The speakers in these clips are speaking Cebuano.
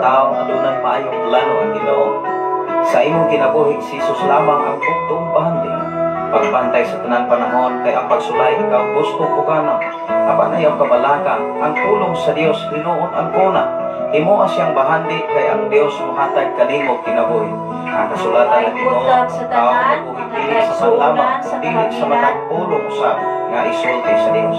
ka tawo adunay maayong plano ang Ginoo. Sa imong kinabuhi, si Jesus lamang ang buktong bahandi. Pagbantay sa tanan panahon kay ang pagsulay ikaw gusto o ganang. Apan ayaw kabalaka, ang pulong sa Dios hinuon ang kuna. Himoa siyang bahandi kay ang Dios mohatag kanimo kinabuhi. Ang kasulatan ng Maayong Ginoo, buntag sa tao tanan, mabuhi mga dili sa pan lamang, kaigsuonan sa dili sa kahanginan. Matag pulong usab nga isulti sa Dios.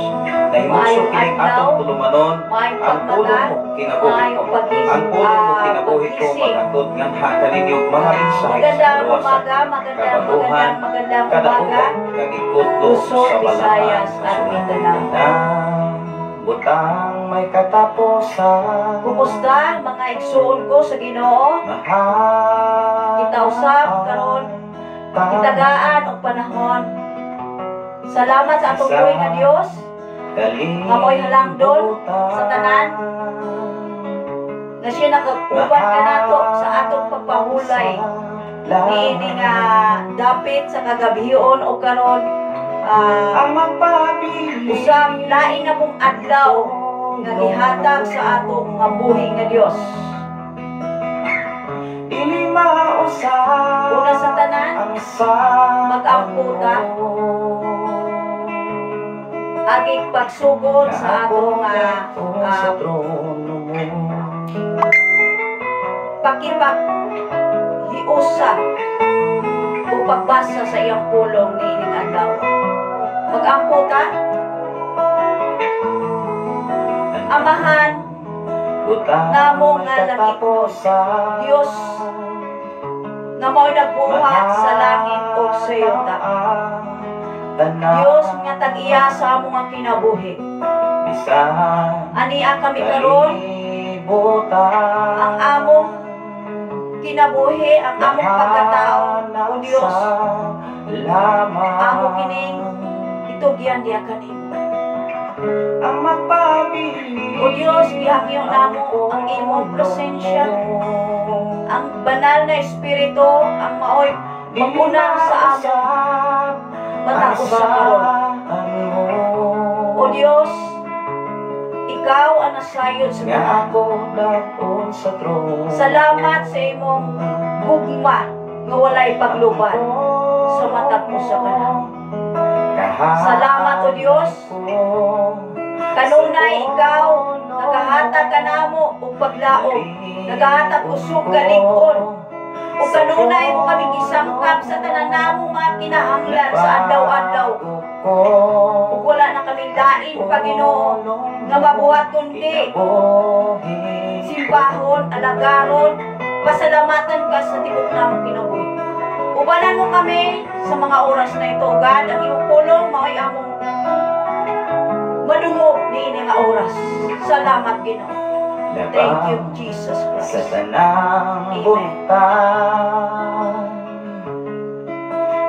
Nahimugso Maayong kining adlaw, atong tulumanon, maayong ang pulong pagmata, mo kinabuhi ko. Maayong Ang pulong mo kinabuhi ko paggising. Maghatod nganha kaninyo mga mensahe sa Magandang kaluwasan, umaga, magandang, kabaguhan, magandang, magandang umaga. Kadaugan, kag ikutlo Luzon, sa balaan Visayas, at Mindanao. Tanang butang may katapusan. Kumusta, mga igsuon ko sa Ginoo? Mahal Kita usab karon, gitagaan og panahon. Salamat sa atong buhi nga Dios nga mo'y halangdon sa tanan nga siya nakaguban kanato sa atong pagpahulay niini nga dapit sa kagabhion o karon Ang magpabili usang lain na pong adlaw nga gihatag sa atong nga buhi nga Dios. Dili mausab Una sa tanan, ang sa mag-ampo ta. Agig pagsugod sa atong sa trono mo. Pakipag hiusa o pagbasa sa iyang pulong niining adlaw. Mag-ampo ta. Amahan Butang namo may nga langitnon, katapusan. Dios nga mao'y nagbuhat sa langit ug sa yuta. Dios nga tag-iya sa among nga kinabuhi. Bisan Ania kami karon, kalibutan ang among kinabuhi, ang among pagkatao, o Dios, lamang amo kining itugyan diha kanimo. Ang magpabili O Dios, gihangyo namo ang imong presensya, ang banal na espiritu ang maoy maguna sa among matag usa karon. O Dios, ikaw ang nasayod sa Nga tanan. Ako dag-on sa trono. Salamat sa imong gugma nga walay pagluban sa matag usa kanamo. Salamat, O Dios. Kanunay ikaw nagahatag kanamo og paglaom, nagahatag kusog kalig-on. Ug kanunay mo kami gisangkap sa tanan namo mga kinahanglan sa adlaw-adlaw. Ug wala na kami lain pa, Ginoo, nga mabuhat kundi simbahon, alagaron, pasalamatan ka sa tibuok namong kinabuhi. Ubanan mo kami sa mga oras na ito, God, ang imong pulong mao'y among madungog niini nga oras. Salamat, Ginoo. Thank you, Jesus Sa Christ. Tanang Amen. Butang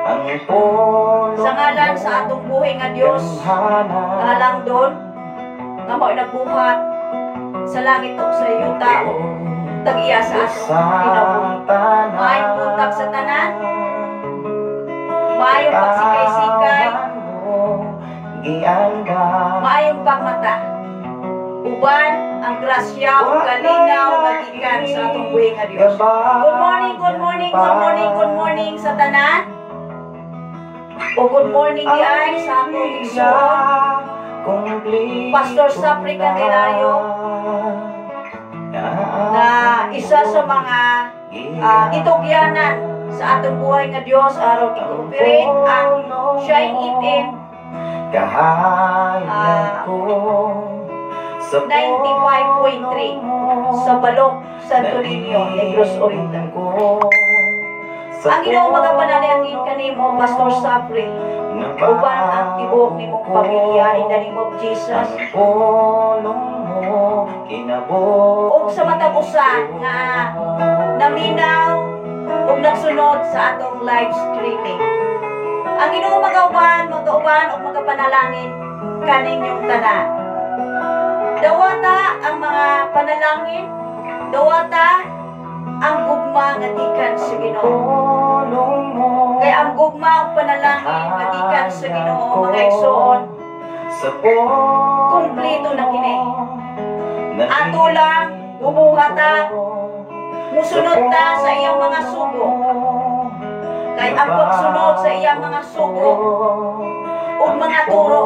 ang pulong Sa ngalan sa atong buhi nga Dios, halangdon nga mao'y nagbuhat sa langit ug sa yuta, tag-iya sa atong kinabuhi. Maayong buntag sa tanan. Maayong pagsikay-sikay, maayong pagmata. Uban ang grasya ug kalinaw nga gikan sa atong buhi nga Dios. Good morning, good morning, good morning, good morning sa tanan. O good morning di ay sa akong igsoon, Pastor Sapri Candelario, na isa sa mga itugyanan sa atong buhay nga Dios aron i-operate ang Shine FM 95.3 sa Balok, Santo Niño, Negros Oriental. Ang Ginoo magapanalangin kanimo, Pastor Sapri, uban ang tibuok nimong pamilya in the name of Jesus. Ug sa matag usa nga naminaw ug nagsunod sa atong live streaming. Ang Ginoo magauban, magauban ug magapanalangin kaninyong tanan. Dawata ang mga panalangin, dawata ang gugma nga gikan sa Ginoo. Kay ang gugma ug panalangin nga gikan sa Ginoo, mga igsoon, kumpleto na kini. Ato lang Bubuhata, musunod ta sa iyang mga sugo. Kay ang pagsunod sa iyang mga sugo ug mga turo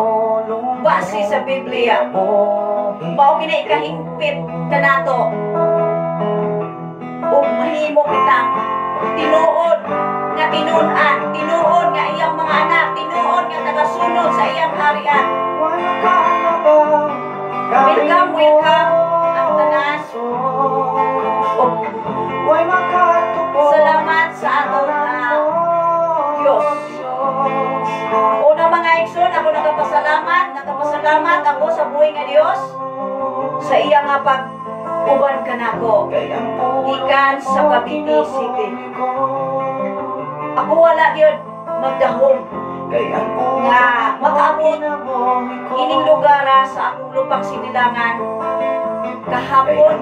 base sa Biblia, mao kini ikahingpit kanato ug mahimo kitang tinuod nga tinun-an, tinuod nga iyang mga anak, tinuod nga tagasunod sa iyang harian. Welcome, welcome ang tanan. Ug salamat sa atong Diyos. Una mga igsoon, ako nakapasalamat ako sa buhi nga Dios sa iya nga pag-uban kanako gikan sa Cavite City. Ako wala gyud magdahom nga makaabot ining lugar sa akong lupang sinilangan kahapon.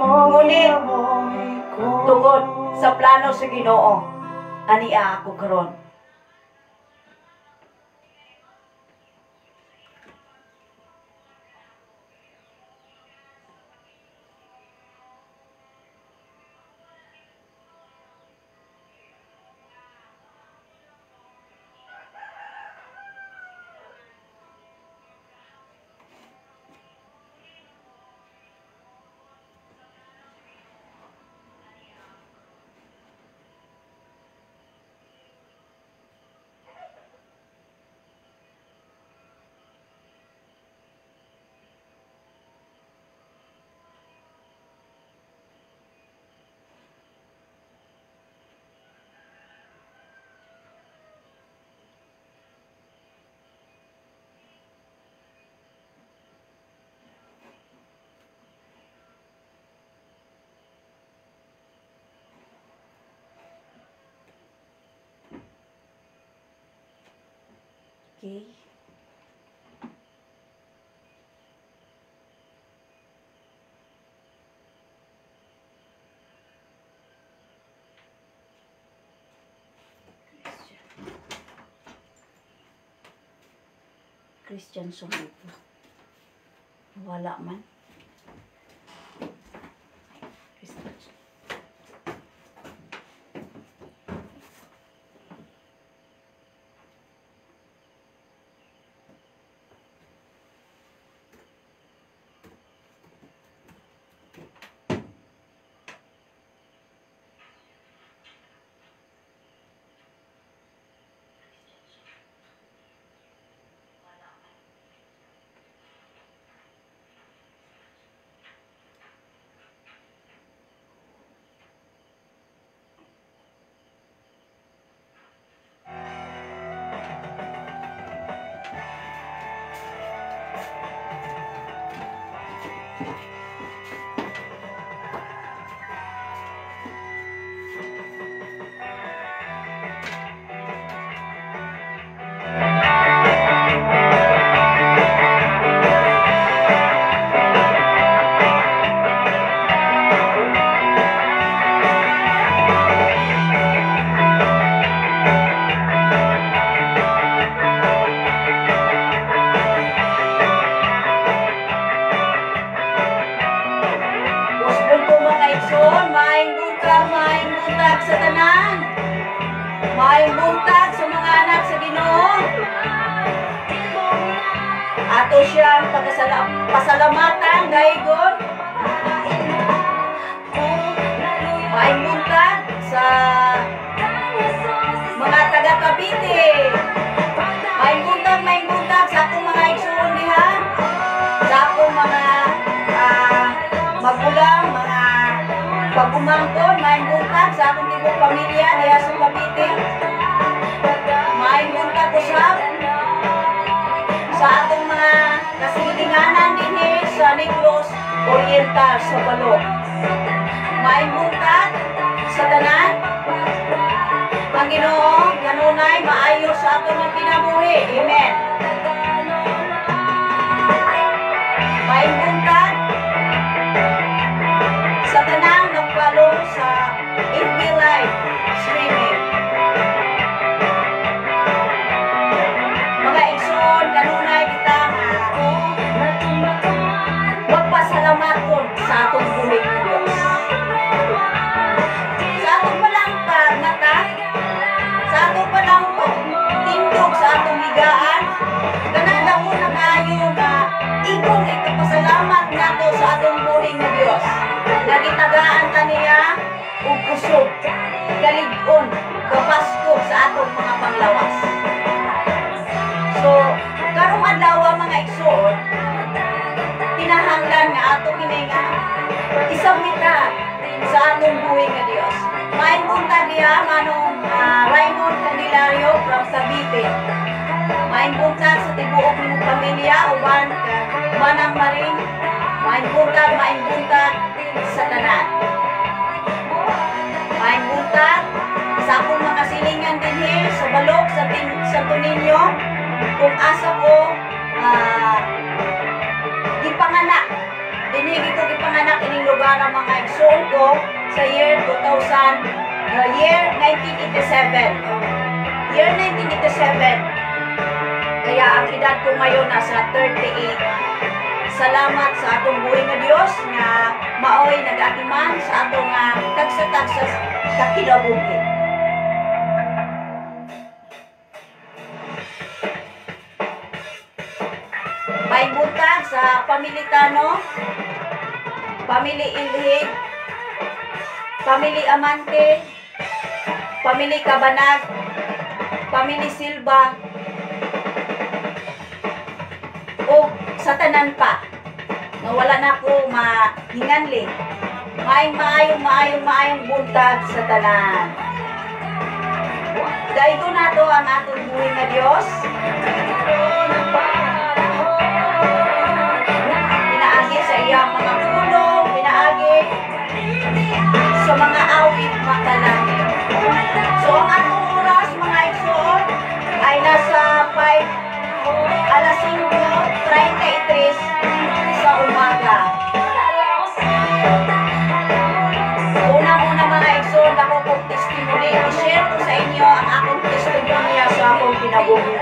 Ngunit tungod sa plano sa Ginoo, ania ako karon. Okay. Christian song ito. Wala man. Christian song. Sa tanan, maayong buntag sa mga anak sa Ginoo. Ato siyang pasalamatan daygon. Maayong buntag sa mga taga Cavite. Maayong buntag sa akong mga igsoon diha, sa akong mga magulang, mga pagumangkon. Maayong buntag sa akong tibuok pamilya diha sa Cavite. Maayong buntag usab sa atong mga kasilinganan dinhi sa Negros Oriental sa Balo. Maayong buntag sa tanan. Ang Ginoo kanunay maayo sa atong mga kinabuhi. Amen. Maayong buntag sa tanang nagpalo sa FB Live streaming. Mga igsoon, kanunay kita nga magpasalamaton sa atong Nga gitagaan ta niya og kusog, kalig-on, kabaskog sa atong mga panglawas. So, karong adlaw, mga igsoon, kinahanglan nga ato kini nga isubmita sa atong buhi nga Dios. Maayong buntag diha, Manong Raymond Candelario from Cavite. Maayong buntag sa tibuok nimong pamilya uban kang Manang Maring. Maayong buntag, maayong buntag sa tanan. Maayong buntag sa akong mga silingan dinhi sa Balok sa Santo Niño, kung asa ko gipanganak. Dinhi ko gipanganak ining lugar ang mga igsoon ko sa year 2000, year 1987, no? Year 1987. Kaya ang edad ko ngayon nasa 38. Salamat sa atong buhi nga Dios nga maoy nag-atiman sa atong tagsa-tagsa kakinabuhi. May buntag sa Pamily Tano, Pamily Ilhig, Pamily Amante, Pamily Cabanag, Pamily Silva, o sa tanan pa nga wala na ko mahinganli. Maayong maayong maayong maayong buntag sa tanan. Dahil nato ang atong buhi nga Dios. Pinaagi sa iyang mga pulong, pinaagi sa mga awit makalangit. So ang atong oras, mga igsoon, ay nasa 5 alas 5:33 sa umaga. Una-una, mga igsoon, ako kong testimony. I-share ko sa inyo ang akong testimonya sa akong kinabuhi.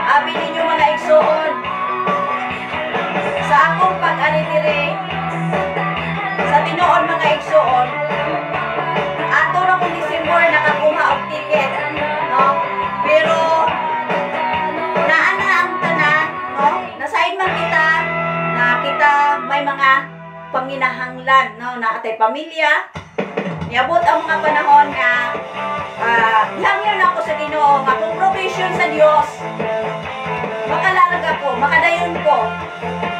Abi ninyo, mga igsoon, sa akong pag-ari sa tinuod, mga igsoon, ato na kong December nakakuha og ticket, no? Pero naa na ang tanan, no? Nasaid man kita na kita may mga panginahanglan, no? Naa tay pamilya. Niabot ang mga panahon nga hangyo na ako sa Ginoo nga kung provision sa Dios, makalarag ako, makadayon ko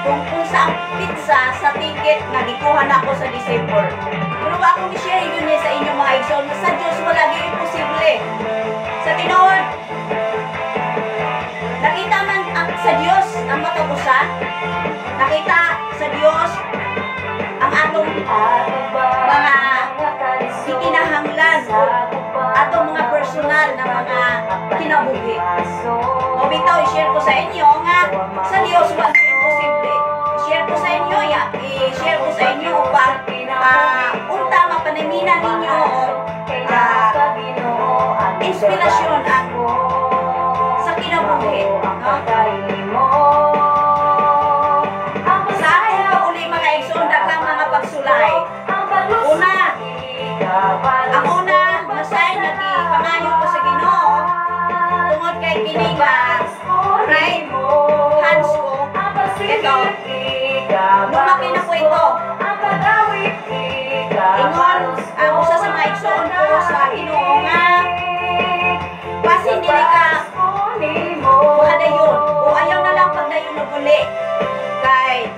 kung sa ang petsa sa ticket nga gikuha na ako sa December. Pero akong i-share yun niya sa inyo, mga igsoon, sa Dios wala gyud imposible. Sa tinuod, nakita man ang, sa Dios ang matag usa, nakita sa Dios ang atong mga ikinahanglan o atong mga personal na mga kinabuhi. O bitaw, i-share ko sa inyo nga sa Dios wala imposible. I-share ko sa inyo, ya, i-share ko sa inyo upang unta mapanamina ninyo o inspirasyon ang sa kinabuhi. No? Sa akong pauli, mga igsoon, daghang mga pagsulay. Una, ang una, masay nagipangayo ko sa Ginoo tungod kay kini nga right hands ko, ito, lumaki na po ito. Ingon ang usa sa mga igsoon ko sa Ginoo nga basin dili ka makadayon o ayaw na lang pagdayon og uli kay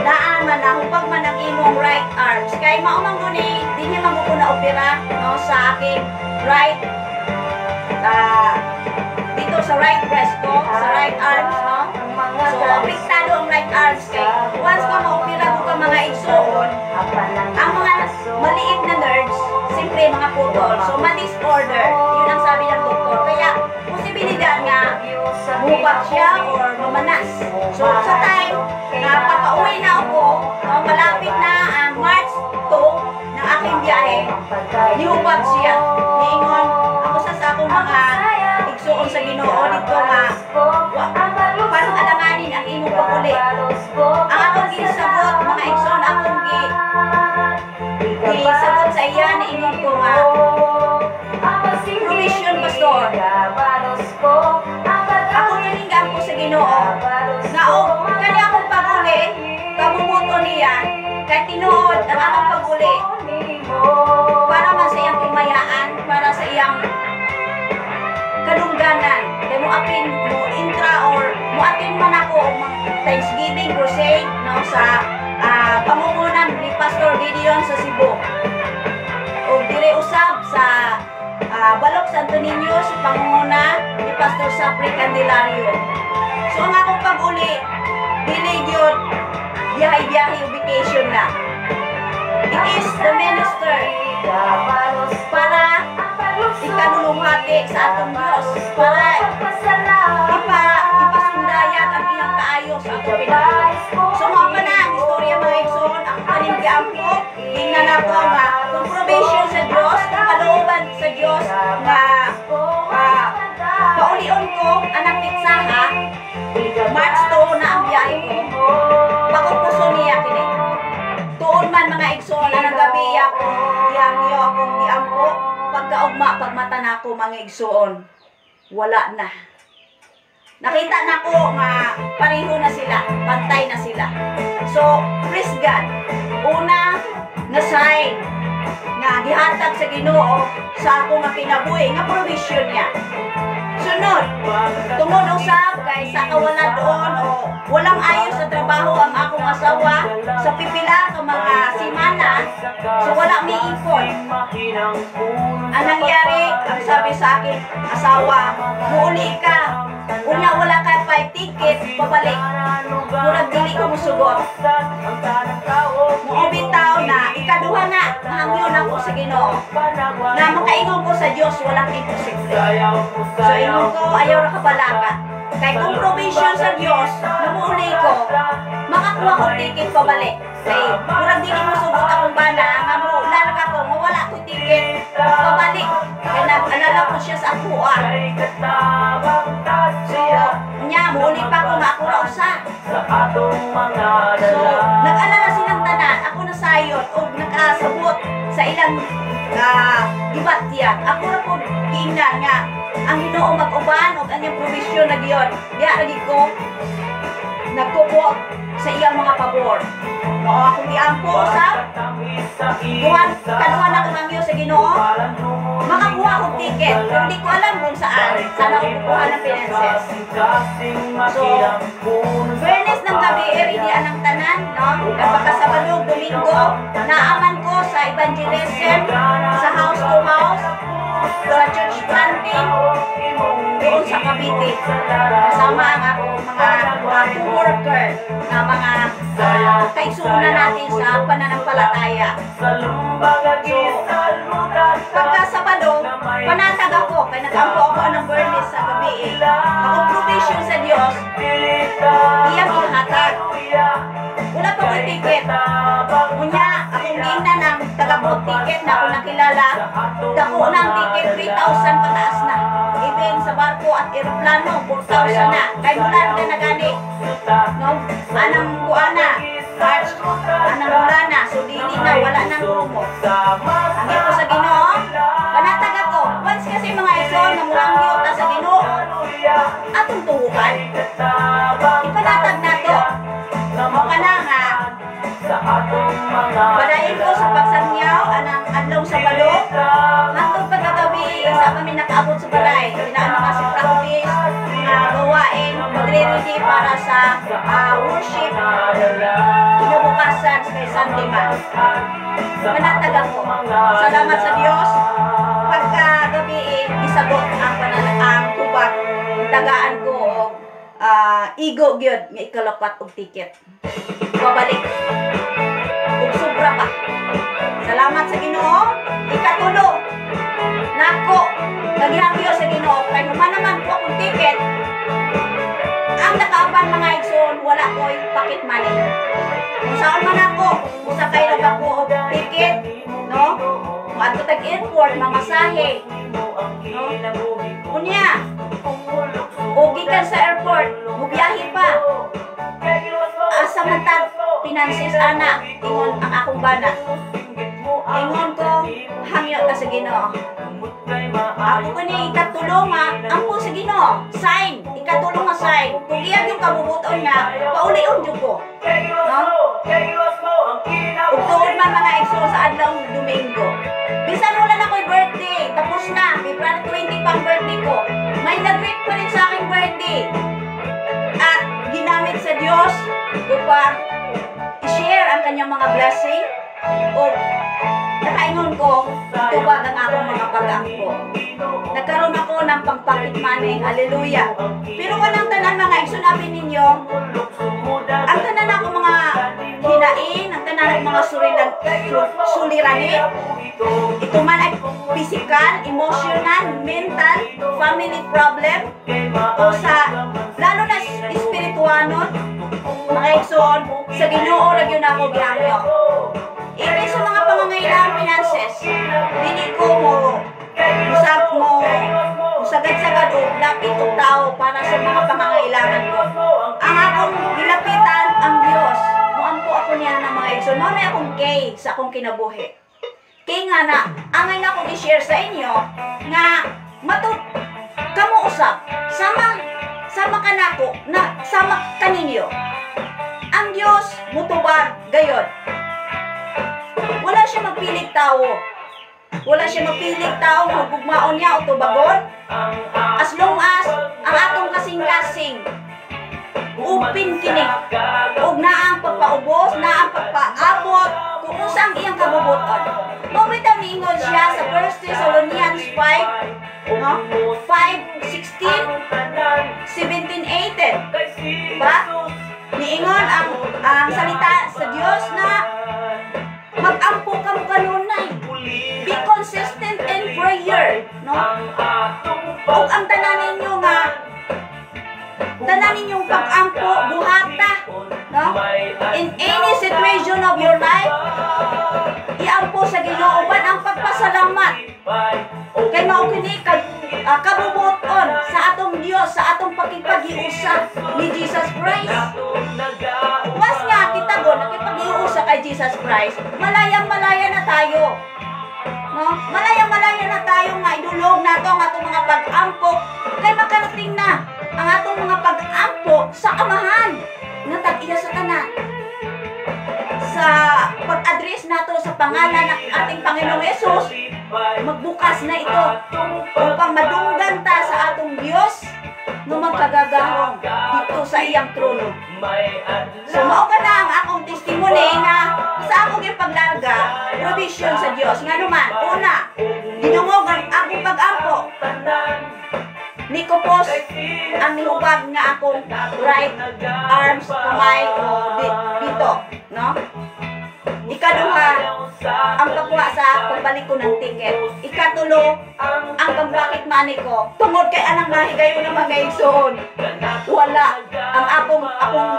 naa man na hubag man ang imong right arms, kay mao man guni dinhi man ko na opera, no, sa aking right dito sa right breast ko, sa right arms, no? So apektado ang right arms kay once ka maopera ko ka, mga igsoon, ang mga maliit na nerves siyempre mga putol, so ma-disorder. Yun ang sabi ng doktor, kaya posibilidad nga hubag siya or mamanas. So sa time na papauwi na ako, no, malapit na ang March 2 ng aking biyahe, nihubag siya. Niingon ako sa akong mga igsuon sa Ginoo dito nga parang alanganin ang imong pag-uli. Ang akong gisagot, mga igsoon, akong gisagot sa iya, niingon ko nga provision, pastor. Ako naninggan ko sa Ginoo nga o kani akong pag-uli kamumuto niya. Kay tinuod ang akong pag-uli para man sa iyang kimayaan, para sa iyang kadungganan. Kay mo apin mo intra or mo atin man ako og mga Thanksgiving crusade, no, sa pamumunan ni Pastor Gideon sa Cebu. Og diri usab sa Balok Santo Niño sa pangunguna ni Pastor Sapri Candelario. So ang akong pag-uli dili gyud biyahe-biyahe o vacation na. It is the minister para ikaluluhati sa atong Diyos, para ipasundayag ang iyang kaayo sa atong kinabuhi. So mao pa na ang istorya, mga igsoon, ako kaning giampo, tingnan ako nga kung provision sa Diyos, kung kalooban sa Diyos nga paulion ko anang petsaha, March 2 na ang biyahe ko. Pakupuso niya kini. Tuon man, mga igsoon, anang gabi akong gihangyo, akong giampo, pagkaugma, pagmata nako, mga igsoon, wala na. Nakita nako nga pareho na sila, pantay na sila. So, praise God. Una nga sign nga gihatag sa Ginoo sa ako nga kinabuhi nga provision niya. Sunod, tungod usab kay sa kawalan doon o walang ayos sa trabaho ang akong asawa sa pipila ka mga simana, so wala mi ipon. Ang nangyari, ang sabi sa akin asawa, "Muuli ka, unya wala ka pa ticket pabalik." Murag dili ko musugot. Mao bitaw na ikaduha na hangyo na ko sa Ginoo. Na makaingon ko sa Dios walang imposible. So ingon ko, ayaw ra kabalaka. Kay kung provision sa Dios, na muuli ko, makakuha ko ticket pabalik. Kay murag dili mo sugot akong bana nga mo larga ko nga wala ko ticket pabalik. Kay nag-alala ko siya sa akuha. So, nya muuli pa ko nga ako ra usa. So, nag-alala silang tanan, ako nasayod og nakasabot sa ilang gibatyan. Ako ra po giingnan nga ang Ginoo mag-uban og ang iyang provision na giyon. Diha lagi ko nagkupot sa iyang mga pabor. Mao akong giampo sa duhan kaduhan ako mangyo sa Ginoo. Makakuha og ticket, pero di ko alam kung saan. Saan ako kukuha ng finances. So, Fairness ng gabi, ready anang tanan, no? Kapag Sabado, Domingo, naaman ko sa evangelism, sa house to house, sa church planting, doon sa Cavite. Kasama ang akong mga co-worker na mga kaigsuonan natin sa pananampalataya. So, pagka Sabado, panatag ako, kay nag-ampo ako ng Bernice sa gabi eh. Akong provision sa Dios, iyang ihatag. Wala pa ko'y ticket. Unya, akong giingnan ng taga-book ticket na ako nakilala, dako ng ticket, 3,000 pataas na. Even sa barko at eroplano, 4,000 na. Kay mulan ka na gani. No? Anang kuana, March, anang mulana, so dili na, wala nang promo. Ang ko sa Ginoo, panatag ako. Once kasi, mga igsoon, nga muhangyo ta sa Ginoo, atong tuhukan. Ipanatag nato. Mao ka na nga, padayon ko sa pagsangyaw, anang adlaw Sabado, hantod pagkagabi, sa kami nakaabot sa balay. Kinaan mga si practice, mga gawain, magre-ready para sa worship, kinabukasan kay Sunday man. Panatag ako. Salamat sa Dios. Pagkagabi, eh, isagot ang tubag. Tagaan ko og igo gyud nga ikalapat og ticket pabalik. Ug sobra pa. Salamat sa Ginoo. Ikatulo. Nako, nagihangyo sa Ginoo kay human naman ko akong ticket. Ang nakauban, mga igsoon, wala ko'y pocket money. Kung saan man ako, musakay lang ako og ticket, no? Muadto tag airport, mamasahe, no? Unya, o gikan sa airport, mubiyahe pa. Asa man tag finances ana, ingon ang akong bana. Ingon ko, hangyo ta sa Ginoo. Ako ko ni ikatulo nga, ampo sa Ginoo. Sign, ikatulo nga sign. Kung iyang yung kabubuton nga, paulion jud ko. No? mga igsoon, sa adlaw Domingo. Bisan wala na ko'y birthday, tapos na, February 20 pang birthday ko. May nag-greet pa rin sa aking birthday. At ginamit sa Diyos upang i-share ang kanyang mga blessing o nakaingon ko, tubag ang akong mga pag-ampo. Nagkaroon ako ng pang-pocket money, hallelujah. Pero kanang tanan, mga igsoon, abi ninyo, ang tanan ako mga hinain, ang tanan ako mga suliranin, ito man ay physical, emotional, mental, family problem, o sa, lalo na espirituanon, mga igsoon, sa Ginoo ra gyud ako gihangyo. Even sa mga pangangailangan finances, dili ko mo usab mo usagad-sagad o lapit og tao para sa mga pangangailangan ko. Ang akong gilapitan ang Dios. Moampo ako niya ng mga igsoon. Mao na akong key sa akong kinabuhi. Kay nga na, angay na akong i-share sa inyo nga matut kamo usab sama sama kanako na sama kaninyo. Ang Dios mutubag gayon. Wala siya magpilig tao. Wala siya magpilig tao nga gugmaon niya o tubagon. As long as ang atong kasing-kasing open kini ug naa ang pagpaubos, naa ang pagpaabot kung unsa ang iyang kabubuton. Mao bitaw niingon siya sa 1 Thessalonians 5, no? 5, 16, 17, 18. Diba? Niingon ang salita sa Dios na mag-ampo ka mo kanunay. Be consistent in prayer, no? Ug ang tanan ninyo nga tanan ninyong pag-ampo buhata, no? In any situation of your life, iampo sa Ginoo uban ang pagpasalamat. Kay mao kini kabubuton sa atong Dios, sa atong pakipag-iusa ni Jesus Christ. Once nga kita go nakipag-iusa kay Jesus Christ, malayang malaya na tayo. No? Malayang malaya na tayo nga idulog nato ang atong mga pag-ampo kay makarating na ang atong mga pag-ampo sa Amahan nga tag-iya sa tanan. Sa pag-address nato sa pangalan ng ating Panginoong Hesus, magbukas na ito upang madunggan ta sa atong Dios nga magkagagahom dito sa iyang trono. So mao ka na ang akong testimony nga sa akong ipaglarga, provision sa Dios. Nga naman, una, gidungog ang akong pag-ampo. Nikupos ang nihubag nga akong right arms, kamay o dito, no? Ikaduha, ang pagkuha sa pagbalik ko ng ticket. Ikatulo, ang pag-pocket money ko. Tungod kay anang mahigayon ng mga igsoon. Wala ang akong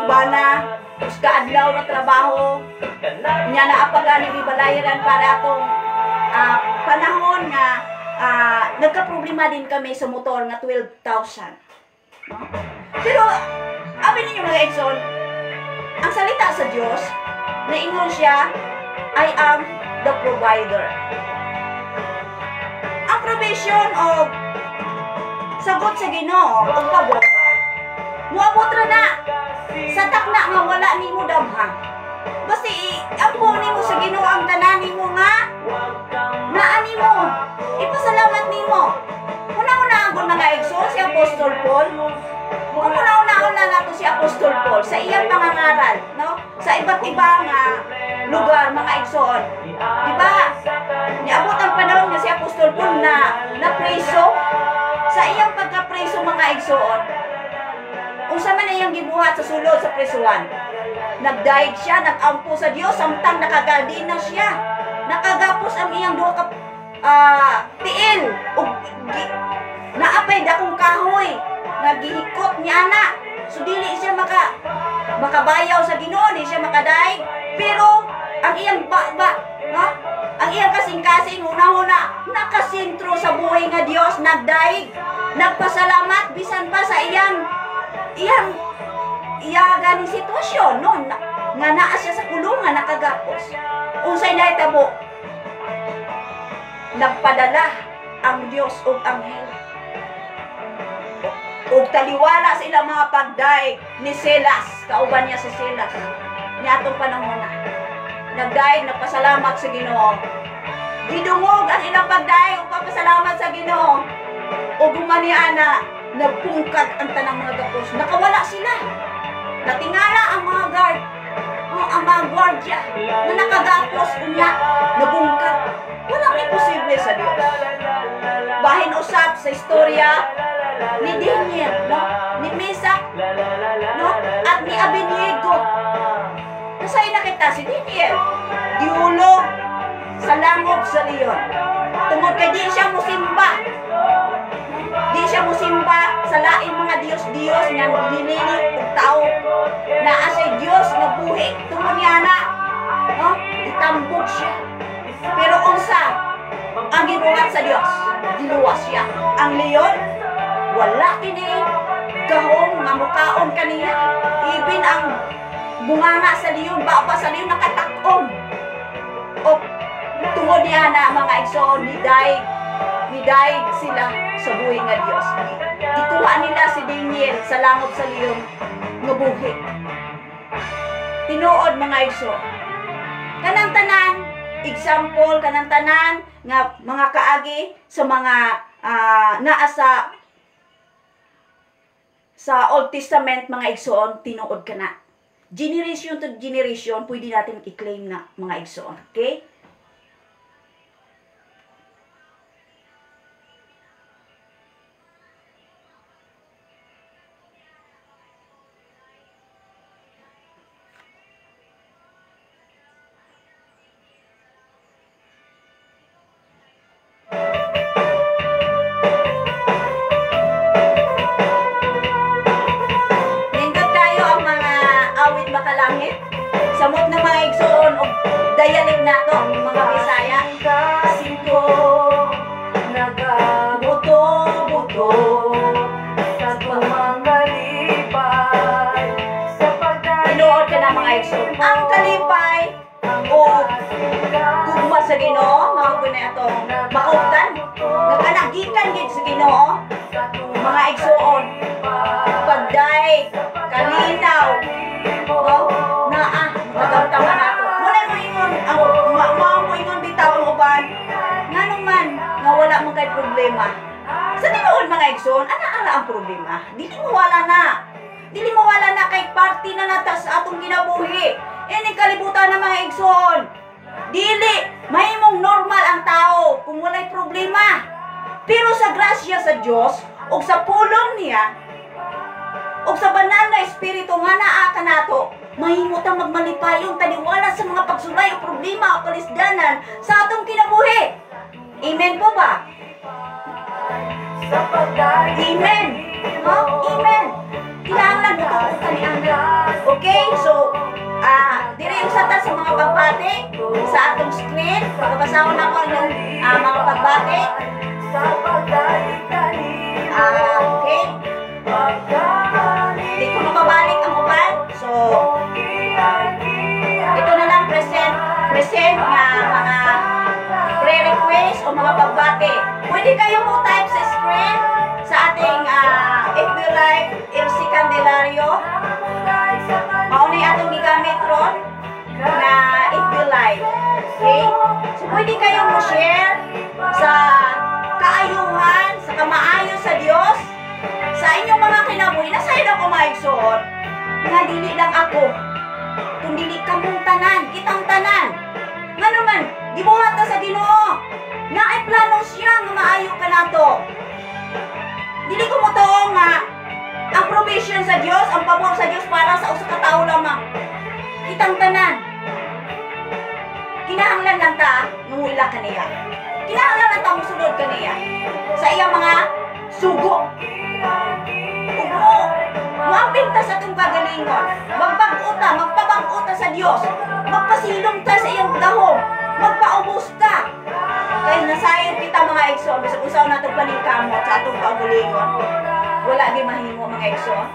bana, kaadlaw na trabaho. Nya na apagani balayaran para atong panahon nga nagka-problema din kami sa motor nga 12,000. No? Pero abi ninyo, mga igsoon, ang salita sa Dios, naingon siya, "I am the provider." Ang provision of sagot sa Ginoo og pabot, muabot ra na sa takna nga wala nimo damha. Basta ampo nimo sa Ginoo ang tanan nimo nga naa nimo. Ipasalamat nimo. Una-una ang mga igsoon si Apostol Paul. Kung una-una na nato si Apostol Paul sa iyang pangangaral, no? Sa iba't ibang lugar, mga igsoon. Di ba? Niabot ang panahon nga si Apostol Paul na napreso. Sa iyang pagkapreso, mga igsoon, unsa man iyang gibuhat sa sulod sa presuhan? Nagdayeg siya, nag-ampo sa Dios samtang nakagaldina siya. Nakagapos ang iyang duha ka tiil ug naapay dakong kahoy nga gihikot niya na. So dili siya makabayaw sa Ginoo, di siya makadaig. Pero ang iyang ba, no? Ang iyang kasing-kasing huna-huna nakasentro sa buhay nga Dios, nagdaig, nagpasalamat bisan pa sa iyang iyang iya ganing sitwasyon, no, na, nga naa siya sa kulungan nakagapos. Unsay nahitabo? Nagpadala ang Dios og anghel ug taliwala sa ilang mga pagdaig ni Silas, kauban niya si Silas niadtong panahon na. Nagdaig, nagpasalamat sa Ginoo. Gidungog ang ilang pagdaig ug pagpasalamat sa Ginoo. Ug humani ana, nagpungkag ang tanang mga gapos. Nakawala sila. Natingala ang mga guard, ang mga gwardiya na nakagapos unya, nabungkag. Walang imposible sa Dios. Bahin usab sa istorya ni Daniel, no? Ni Mesac, no? At ni Abednego. Kasay nakita si Daniel, gihulog sa langob sa leon. Tungod kay di siya musimba. Di siya musimba sa laing mga Diyos-Diyos nga ginili og tao. Naa siya Diyos nga buhi. Tungod niya na, no? Itambog siya. Pero unsa ang gibuhat sa Dios? Giluwas siya. Ang leon, wala kini gahom nga mukaon kaniya. Even ang bunganga sa leon, baba sa leon nakatak-om. O tungod niya na mga igsoon, nidaig sila sa buhi nga Dios. Gikuha nila si Daniel sa langob sa leon nga buhi. Tinuod mga igsoon. Kanang tanan, example kanang tanan nga mga kaagi sa mga naa sa Old Testament mga igsoon, tinuod ka na. Generation to generation, pwede natin i-claim na mga igsoon. Okay? Makalangit. Samot na mga igsoon og dialect nato mga Bisaya. Singko nagabuto-buto sa pamangalipay sa pagdayon. Tinuod ka na mga igsoon. Ang kalipay o gugma sa Ginoo, mao gyud na atong makauptan. Naganagikan gid sa Ginoo mga igsoon. Pagdaig, kalinaw, no? Naa, magamtaman nato. Muna mo ingon, ang mao mo ingon bitaw ang uban. Nganong man nga wala man kay problema. Sa tinuod mga igsoon, ana-ana ang problema. Dili mawala na. Dili mawala na kay party na nata sa atong kinabuhi. Ini kalibutan na mga igsoon. Dili mahimong normal ang tao kung walay problema. Pero sa grasya sa Dios ug sa pulong niya ug sa banal na espiritu nga naa kanato, mahimo ta magmalipayon taliwala sa mga pagsulay o problema o kalisdanan sa atong kinabuhi. Amen po ba? Amen. No? Amen. Kinahanglan mo ta ni ana. Okay? So, diri usa ta sa mga pagbati sa atong screen. Pagkabasahon nako ang mga pagbati. Okay. Di ko mababalik ang uban. So, ito na lang present nga mga pre-request o mga pagbati. Pwede kayo mo type sa screen sa ating FB Live LC Candelario. Mao ni atong gigamit ron na FB Live. Okay? So, pwede kayo mo share sa kaayuhan, sa kamaayo sa Dios, sa inyong mga kinabuhi. Nasayod ako mga igsoon nga dili lang ako, kung dili kamong tanan, kitang tanan. Nga naman, gibuhat ta sa Ginoo. Naay plano siya nga maayo ka nato. Dili ko motoo nga ang provision sa Dios, ang pabor sa Dios para sa usa ka tawo lamang. Kitang tanan. Kinahanglan lang ta nguila kaniya. Kinahanglan lang ta mosunod kaniya sa iyang mga sugo. Ug moapil ta sa atong kagalingon, magbag-o ta, magpabag-o ta sa Dios, magpasilong ta sa iyang gahom, magpaubos ta. Kay nasayod kita mga igsoon, bisag unsaon natong paningkamot sa atong kaugalingon, wala gyud mahimo mga igsoon.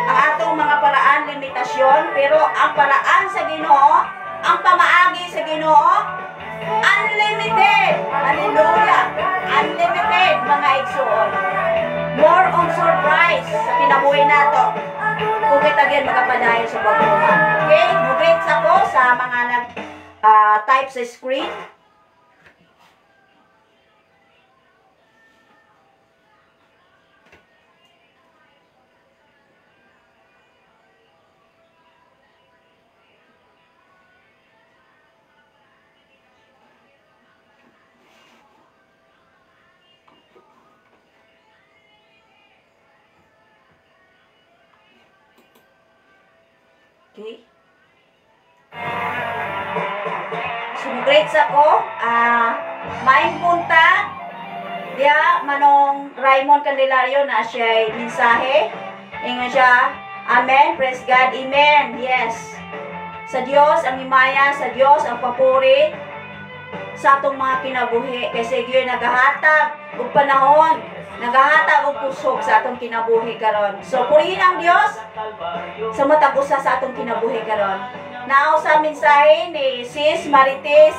Ang atong mga paraan limitasyon, pero ang paraan sa Ginoo, ang pamaagi sa Ginoo, unlimited. Hallelujah. Unlimited mga igsoon. More on surprise sa kinabuhi nato. Kung kita gyud magapadayon sa pagtuman. Okay, mo-greet ako sa mga nag type sa screen. Okay. So, great sa ko. Maayong buntag. Diya, Manong Raymond Candelario na siya'y mensahe. Ingon siya, Amen, praise God, Amen. Yes. Sa Dios ang himaya, sa Dios ang papuri sa atong mga kinabuhi. Kasi Dios nagahatag og panahon, nagahatag og kusog sa atong kinabuhi karon. So purihin ang Dios sa matag usa sa atong kinabuhi karon. Nao sa mensahe ni Sis Marites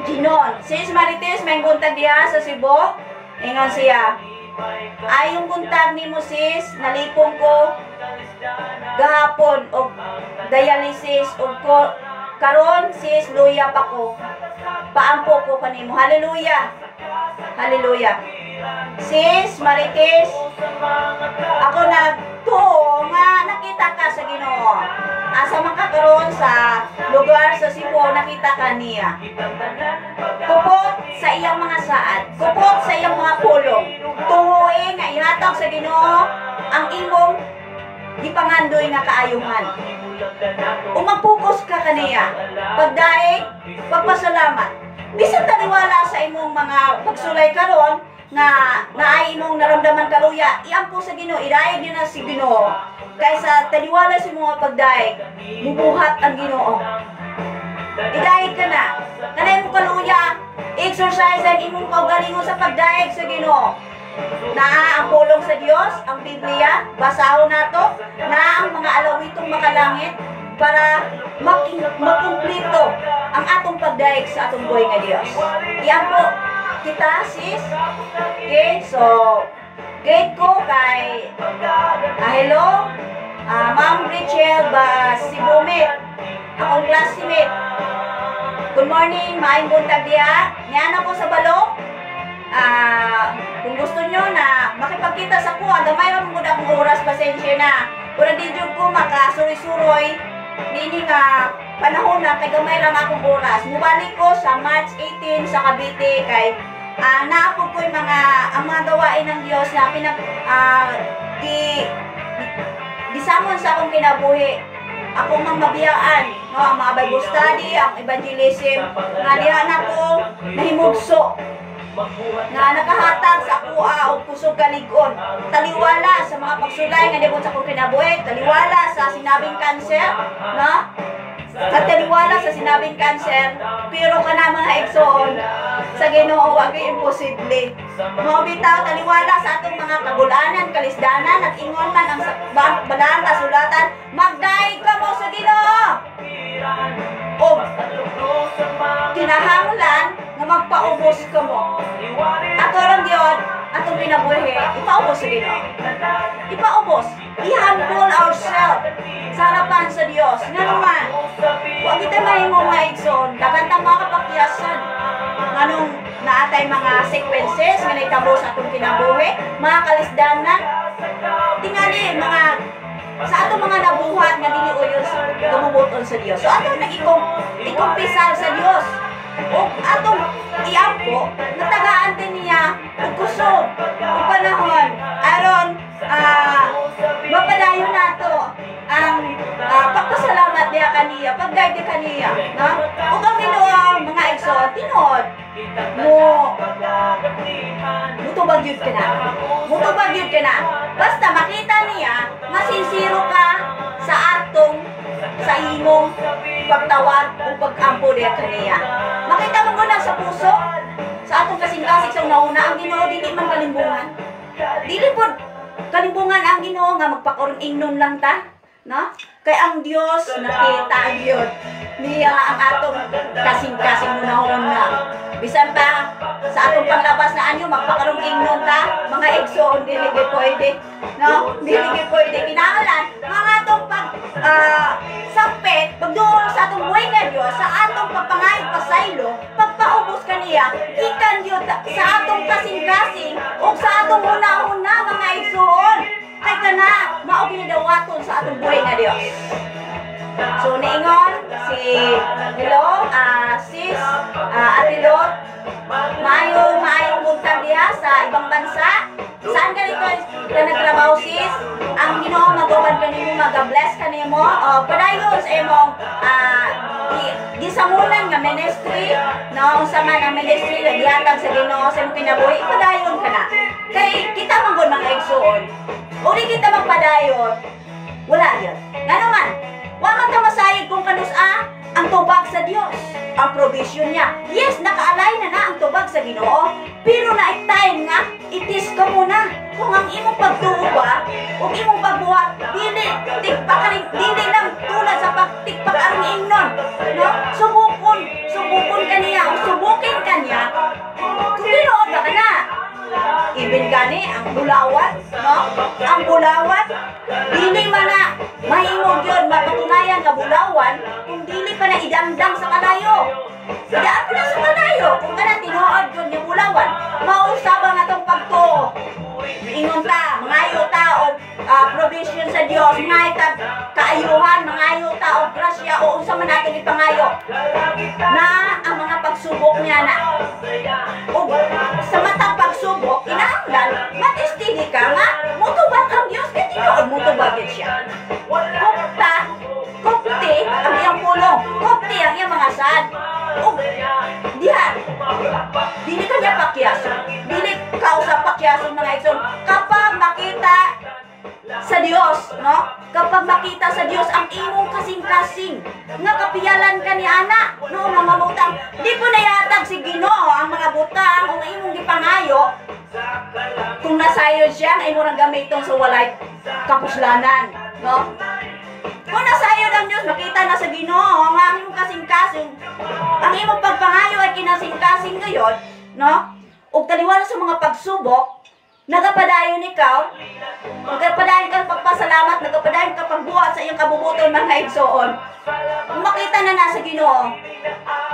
Ginon. Sis Marites, may buntag diha sa Cebu. Ingon siya, ayong buntag nimo sis, nalipong ko gahapon og dialysis og ko karon sis, luya pa ko. Paampo ko kanimo. Hallelujah. Hallelujah. Sis Marites, ako nagtuo nga nakita ka sa Ginoo. Asa man ka karon sa lugar sa Cebu, nakita ka niya. Kupot sa iyang mga saad, kupot sa iyang mga pulong. Tuhoe nga ihatag sa Ginoo ang imong gipangandoy nga kaayuhan. Umagpukos ka kaniya. Pagdaig, pagpasalamat. Bisan taniwala sa imong mga pagsulay karon nga naay imong naramdaman kaluya, iampo sa Ginoo, idaig niyo na si Ginoo. Kaysa taniwala sa imong pagdaig, mubuhat ang Ginoo. Idaig ka na. Kanay imong kaluya, exercise ang imong kaugalingon sa pagdaig sa Ginoo. Naa ang pulong sa Dios, ang Biblia, basahon nato, naa ang mga alawitong makalangit para makumplito ang atong pagdaig sa atong buhay nga Dios. Iampo kita, sis. Okay, so great ko kay hello, Ma'am Rachel Basibumit, akong classmate. Good morning, maayong buntag diha. Niana ko sa balok. Kung gusto nyo na makipagkita sa kuha, gamay ra man gud akong oras, pasensya na. Pero di jud ko makasuroy-suroy niini nga panahon na kay gamay ra akong oras. Mubalik ko sa March 18 sa Cavite kay naapod ko'y mga ang mga gawain ng Dios na pinag gisamon sa akong kinabuhi. Ako mang mabiyaan, no, ang mga Bible study, ang evangelism, nga diha nako nahimugso nga nakahatag sa akuha og kusog kalig-on. Taliwala sa mga pagsulay nga niabot sa akong kinabuhi, taliwala sa sinabing cancer, no? Kataliwala sa sinabing cancer, pero kana mga igsoon sa Ginoo wa gyud imposible. Mao bitaw taliwala sa atong mga kagulanan, kalisdanan at ingon man ang balaang kasulatan, magdaig kamo sa Ginoo. Og kinahanglan nga magpaubos kamo. Ato lang gyud atong kinabuhi, ipaubos sa Ginoo. Ipaubos, i-humble ourselves sa harapan sa Dios. Ngano man, wa kita mahimo mga igsoon, daghan ta mga kapakyasan. Nganong naatay mga sequences nga nahitabo sa atong kinabuhi, mga kalisdanan, tingali mga sa atong mga nabuhat nga dili uyon gumubuton sa Dios. So atong nag-ikumpisal sa Dios. O atong iampo, natagaan din niya og kusog og panahon aron mapadayon nato ang pagpasalamat niya kaniya, pagguide niya kaniya, no? Ug ang Ginoo mga igsoon, tinuod mo mutubag yun ka na. Mutubag yun ka na. Basta makita niya nga sincero ka sa atong sa imong pagtawag o pag-ampo diha kaniya. Makita mo gud sa puso sa atong kasing-kasing sa una-una ang Ginoo dili man kalimbungan. Dili pod kalimbungan ang Ginoo nga magpakurong-ingnon lang ta, no? Kay ang Dios nakita gyud niya ang atong kasing-kasing unahon na. Bisan pa sa atong panglabas na anyo magpakarong ingnon ta, mga igsoon, dili gyud pwede. No? Dili gyud pwede, kinahanglan mga atong pag sampit, pagduol sa atong buhay nga Dios, sa atong pagpangayog pasaylo, pagpaubos kaniya, gikan gyud sa atong kasing-kasing ug sa atong huna-huna, mga igsoon. Kay kana mao ginidawaton sa atong buhay nga Dios. So niingon si hello sis Ate Lot, maayo maayong buntag diha sa ibang bansa. Saan ka dito ka nagtrabaho, sis? Ang Ginoo mag-uban kanimo, mag-bless kanimo. O padayon sa imong gisamulan nga ministry, no, unsa man ang ministry nga gihatag sa Ginoo sa imong kinabuhi, padayon ka na. Kay kita man gud, mga igsoon. Uli kita magpadayon, wala yun. Ngano man, wa man ta masayod kung kanus-a ang tubag sa Dios, ang provision niya. Yes, nakaalay na na ang tubag sa Ginoo, pero na time nga itis ka muna. Kung ang imong pagtuo ba ug imong pagbuhat dili tigpakaring, dili lang tulad sa pagtigpak aron ingnon, no? Subukon, subukon kaniya o subukin kaniya kung tinuod ba kana. Even gani ang bulawan, no? Ang bulawan, dili man na mahimo gyud mapatunayan nga bulawan kung dili pa na idangdang sa kalayo. Idaan pa na sa kalayo kung kana tinuod gyud nga bulawan. Mausab ang atong pagtuo. Ingon ta, mangayo ta og provision sa Dios, mangayo ta kaayuhan, mangayo ta og grasya o unsa man natin ipangayo. Na ang mga pagsubok niya na ug sa matag pagsubok, kinahanglan matestigi ka nga mutubag ang Dios kay tinuod mutubag gid siya. Kupta, kupti ang iyang pulong, kupti ang iyang mga saad. Ug diha dili ka niya pakyason. Dili ka usab pakyason, mga igsoon. Kapag makita sa Dios, no? Kapag makita sa Dios ang imong kasing-kasing nga kapiyalan ka ni ana, no, nga mamutang, di po nayatag si Ginoo ang mga butang o imong gipangayo kung nasayod siya nga imo rang gamiton sa walay kapuslanan, no? Kung nasayod ang Dios, makita na sa Ginoo nga ang imong kasing-kasing, ang imong pagpangayo ay kinasing-kasing gayon, no? Ug taliwala sa mga pagsubok, nagapadayon ikaw, nagapadayon ka pagpasalamat, nagapadayon ka pagbuhat sa iyong kabubuton, mga igsoon. Kung makita na nasa Ginoo,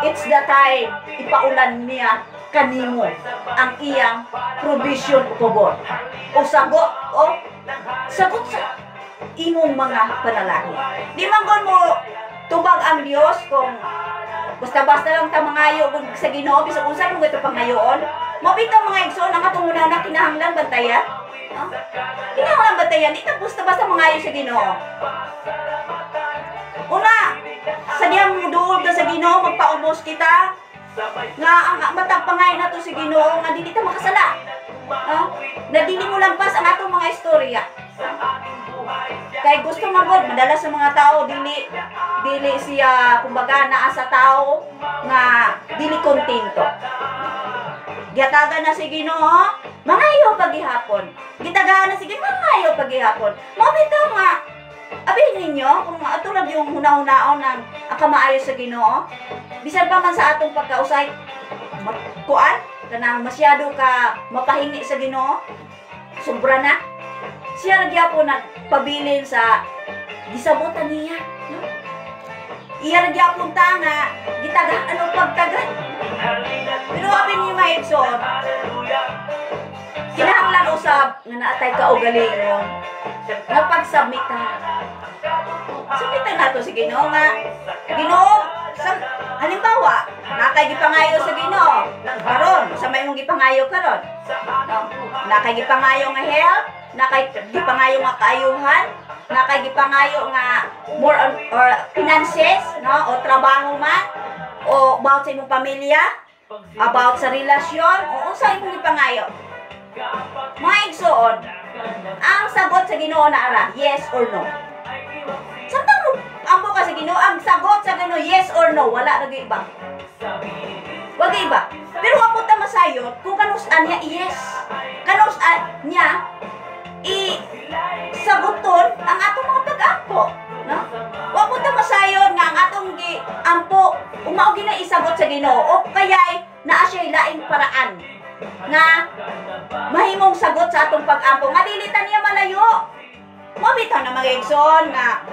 it's the time ipaulan niya kanimo ang iyang provision o pabor. O sagot, o sagot sa imong mga panalangin. Di man gon mo tubag ang Dios kung basta-basta lang ta mangayo kung sa Ginoo bisag unsa mong ito pangayoon. Mao bitaw, mga igsoon, ang atong una kinahanglan bantayan. No? Kinahanglan bantayan, di ta basta-basta mangayo sa Ginoo. Una, sa diyang muduol ka sa Ginoo, magpaubos kita nga ang matag pangayo nato sa Ginoo nga dili ta makasala. No? Na dili mo lampas ang atong mga istorya. Kay gusto man gud madala sa mga tao, dili dili siya kumbaga naa sa tao nga dili kontento. Gihatagan na si Ginoo, mangayo pagihapon. Gitagaan na si Ginoo, mangayo pagihapon. Mao bitaw nga abihin ninyo kung ato lang yung huna-hunaon ng ang kamaayo sa Ginoo. Bisan pa man sa atong pagkausay kuan kanang masyado ka mapahingi sa Ginoo, sobra na. Siya ra gyapon nagpabilin sa gisabutan niya, no? Iya ra gyapon ta nga gitagaan og pagtagan. Pero abi ni mga igsoon, kinahanglan usab nga naatay kaugalingon nga pagsubmitan. Submitan nato si Ginoo nga Ginoo sa halimbawa, nakay gipangayo sa Ginoo karon, sa may imong gipangayo karon, no? Nakay gipangayo nga health, nakay gipangayo nga kaayuhan, nakay gipangayo nga more on or finances, no, o trabaho man o about sa imong pamilya, about sa relasyon o unsa imong gipangayo. Mga igsoon, ang sagot sa Ginoo na ara, yes or no. Samtang mo ampo ka sa Ginoo, ang sagot sa Ginoo, yes or no, wala ra gyud iba. Wag iba. Pero wa po ta masayod kung kanus-an niya yes. Kanus-an niya i saguton ang atong mga pag-ampo, no? Wa po ta masayod nga ang atong gi ampo ug Kung mao gina isagot sa Ginoo o kaya'y naa siya'y laing paraan nga mahimong sagot sa atong pag-ampo nga dili ta niya malayo. Mo bitaw na mga igsoon nga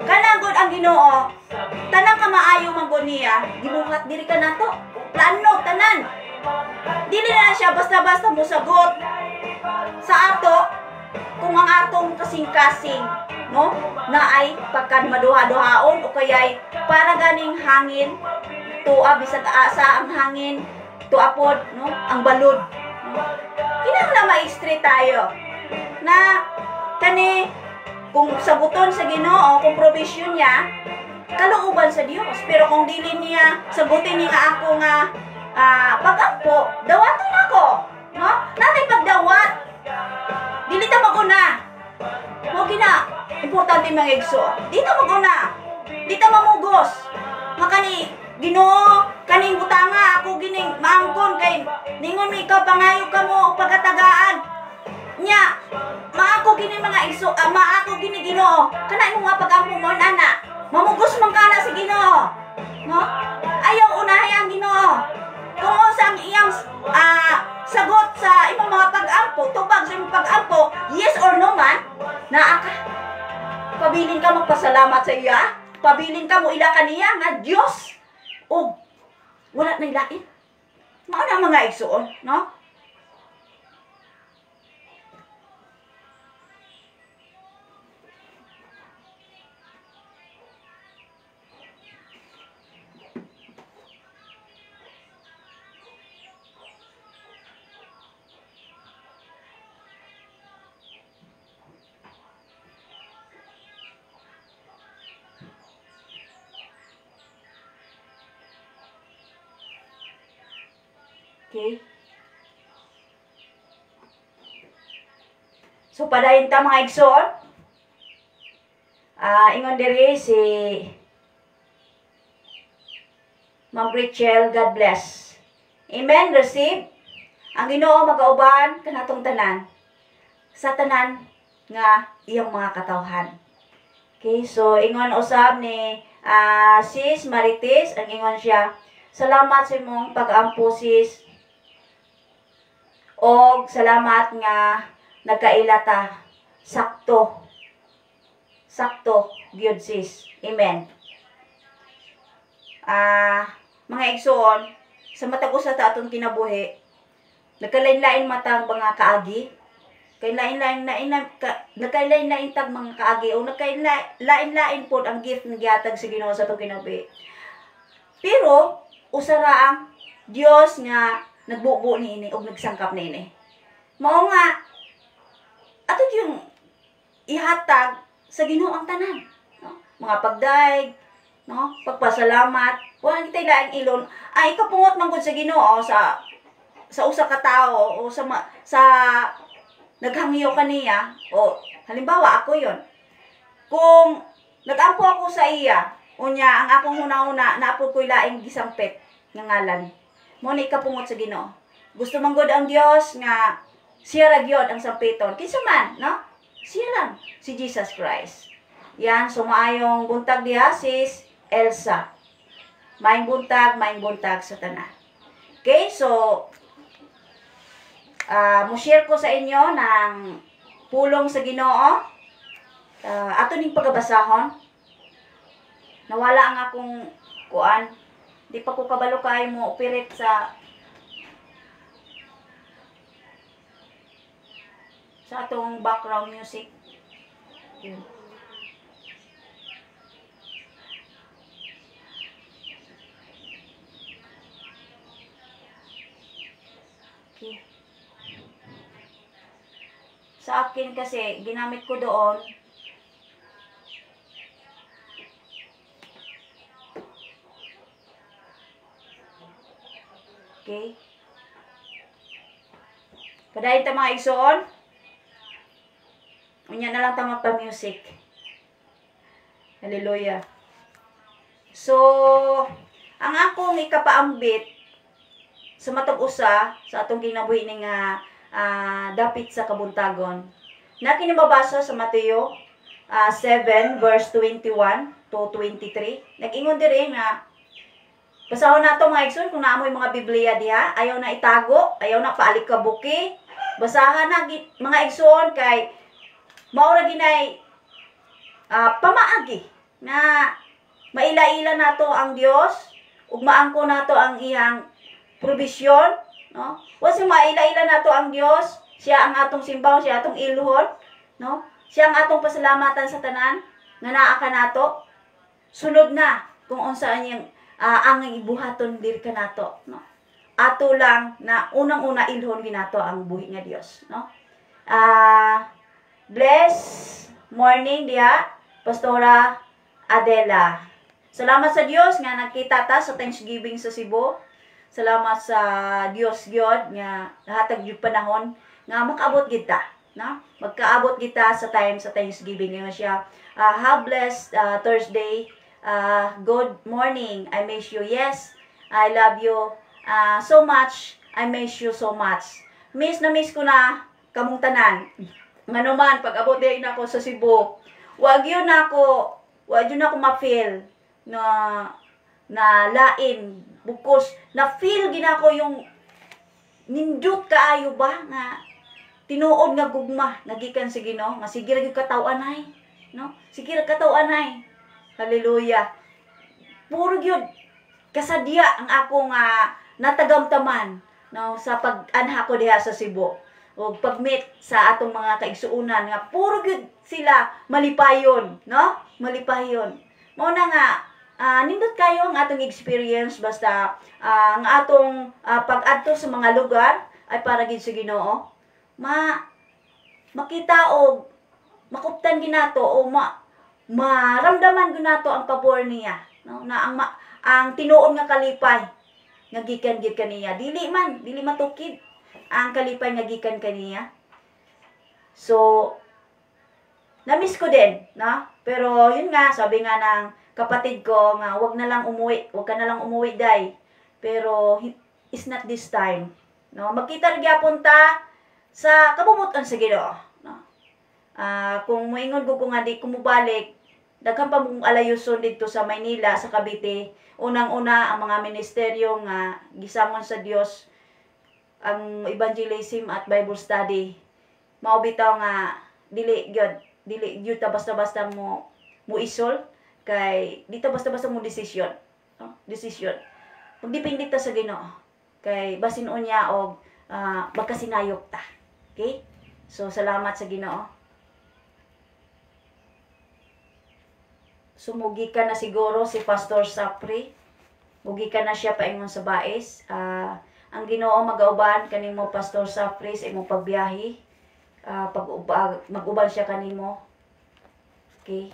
kanang gud ang Ginoo, tanang kamaayo man gud niya gibuhat diri kanato. Plano tanan. Dili na siya basta-basta mosagot sa ato kung ang atong kasing-kasing, no, na ay pagkan maduha-duhaon o kaya'y para ganing hangin tuwa bisag asa ang hangin tuwa pod, no, ang balod, no? Kinahanglan ma-straight tayo na kani kung saguton sa Ginoo, kung provision niya, kalooban sa Dios. Pero kung dili niya sagutin niya ako nga pag-ampo, dawaton ako, no? Natay pagdawat. Dili ta maguna. Mo gina importante mga igsoon. Di ta maguna. Di ta mamugos. Nga kani Ginoo, kaning butanga ako gining maangkon kay ningon mi ikaw pangayo kamo og pagatagaan. Nya, maako gini mga igso, maako gini Ginoo. Kana imong mga pag-ampo mo nana. Mamugos man kana sa Ginoo. No? Ayaw unahay ang Ginoo. Kung unsa ang iyang sagot sa imong mga pag-ampo, tubag sa imong pag-ampo, yes or no man, naa ka. Pabilin ka magpasalamat sa iya, pabilin ka mo ila kaniya nga Dios. Og wala na ilain. Mao na mga igsoon, no? Okay. So padayon ta mga igsoon. Ingon diri si Ma'am Rachel, God bless. Amen, receive. Ang Ginoo magauban kanatong tanan sa tanan nga iyang mga katawhan. Okay, so ingon usab ni Sis Marites, ang ingon siya, salamat sa imong pag-ampo sis. Og salamat nga nagkaila ta. Sakto. Sakto gyud sis. Amen. Mga igsoon, sa matag usa ta atong kinabuhi, nagkalain-lain matang mga kaagi. Nagkalain-lain tag mga kaagi o nagkalain-lain pod ang gift nga gihatag sa Ginoo sa atong kinabuhi. Pero usa ra ang Dios nga nagbubo niini og nagsangkap niini. Mao nga ato yung ihatag sa Ginoo ang tanan, no? Mga pagdaig, no? Pagpasalamat, wala kitay laing ilon. Ay kapungot man gud sa Ginoo sa usa ka tawo o sa naghangyo kaniya, o halimbawa ako yon. Kung nagampo ako sa iya, unya ang akong huna-huna naapod ko'y laing gisampit nga ngalan. Mo ni kapungot sa Ginoo. Gusto man gud ang Dios nga siya ra gyud ang sampiton. Kinsa man, no? Siya lang, si Jesus Christ. Yan, so maayong buntag diha sis Elsa. Maayong buntag sa tanan. Okay, so mo-share ko sa inyo ng pulong sa Ginoo. Ato ning pagabasahon. Nawala ang akong kuan. Di pa ko kabalo kay mo operate sa atong background music. Yun. Okay. Sa akin kasi ginamit ko doon. Okay. Padayon ta mga igsoon. Unya na lang ta magpa-music. Hallelujah. So, ang akong ikapaambit sa matag usa sa atong kinabuhi ni nga dapit sa kabuntagon. Na kini mabasa sa Mateo 7 verse 21 to 23. Nag-ingon diri nga, Basahon nato, mga igsoon, kung naa moy mga Biblia diha, ayaw na itago, ayaw na paalikabuki. Basahan na mga igsoon kay mao ra ginay pamaagi na maila-ila nato ang Dios ug maangko nato ang iyang probisyon, no? Once maila-ila nato ang Dios, siya ang atong simbahon, siya atong ilhon, no? Siya ang atong pasalamatan sa tanan nga naa kanato. Sunod na kung unsa niyang ang ibuhaton diri kanato, no? Ato lang na unang-una ilhon ginato ang buhi nga Dios, no? Bless morning diha, Pastora Adela. Salamat sa Dios nga nagkita ta sa Thanksgiving sa Cebu. Salamat sa Dios gyud nga nahatag gyud panahon nga makaabot gid ta, no? Magkaabot kita sa time sa Thanksgiving nga siya. Have blessed Thursday. Good morning. I miss you. Yes, I love you so much. I miss you so much. Miss na miss ko na kamong tanan. Ngano man pag abot din ako sa Cebu, wag yun ako ma-feel na na lain bukos na feel ginako yung nindot kaayo ba nga tinuod nga gugma nagikan sa Ginoo nga sige ra gyud kataw-anay, no? Sige ra kataw-anay. Hallelujah. Puro gyud kasadya ang ako nga natagamtaman, no, sa pag-anha ko diha sa Cebu o pag-meet sa atong mga kaigsuonan nga puro gyud sila malipayon, no? Malipayon. Mao na nga nindot kayo ang atong experience basta ang atong pag-adto sa mga lugar ay para gid sa Ginoo. Makita og makuptan ginato o maramdaman ginato ang pabor niya, no? Na ang tinuod nga kalipay nga gikan gid kaniya. Dili man, dili matukid ang kalipay nga gikan kaniya. So na-miss ko din, no? Pero yun nga, sabi nga ng kapatid ko nga wag na lang umuwi, wag ka na lang umuwi, day. Pero it's not this time, no? Magkita ra gyapon ta sa kabubut-on sa Ginoo, no? Kung moingon ko nga di ko mobalik, daghan pa mong alayuson didto sa Maynila, sa Cavite. Unang-una ang mga ministeryo nga gisamon sa Dios, ang evangelism at Bible study. Mao bitaw nga dili gyud, dili gyud ta basta-basta mo muisol kay di ta basta-basta mo desisyon, no? Desisyon. Magdepende ta sa Ginoo kay basin unya og magkasinayop ta. Okay? So salamat sa Ginoo. Sumugi ka na siguro si Pastor Sapri. Mugi ka na siya paingon sa bais. Ang Ginoo magauban kanimo, Pastor Sapri, sa imong pagbiyahe. Mag-uban siya kanimo. Okay.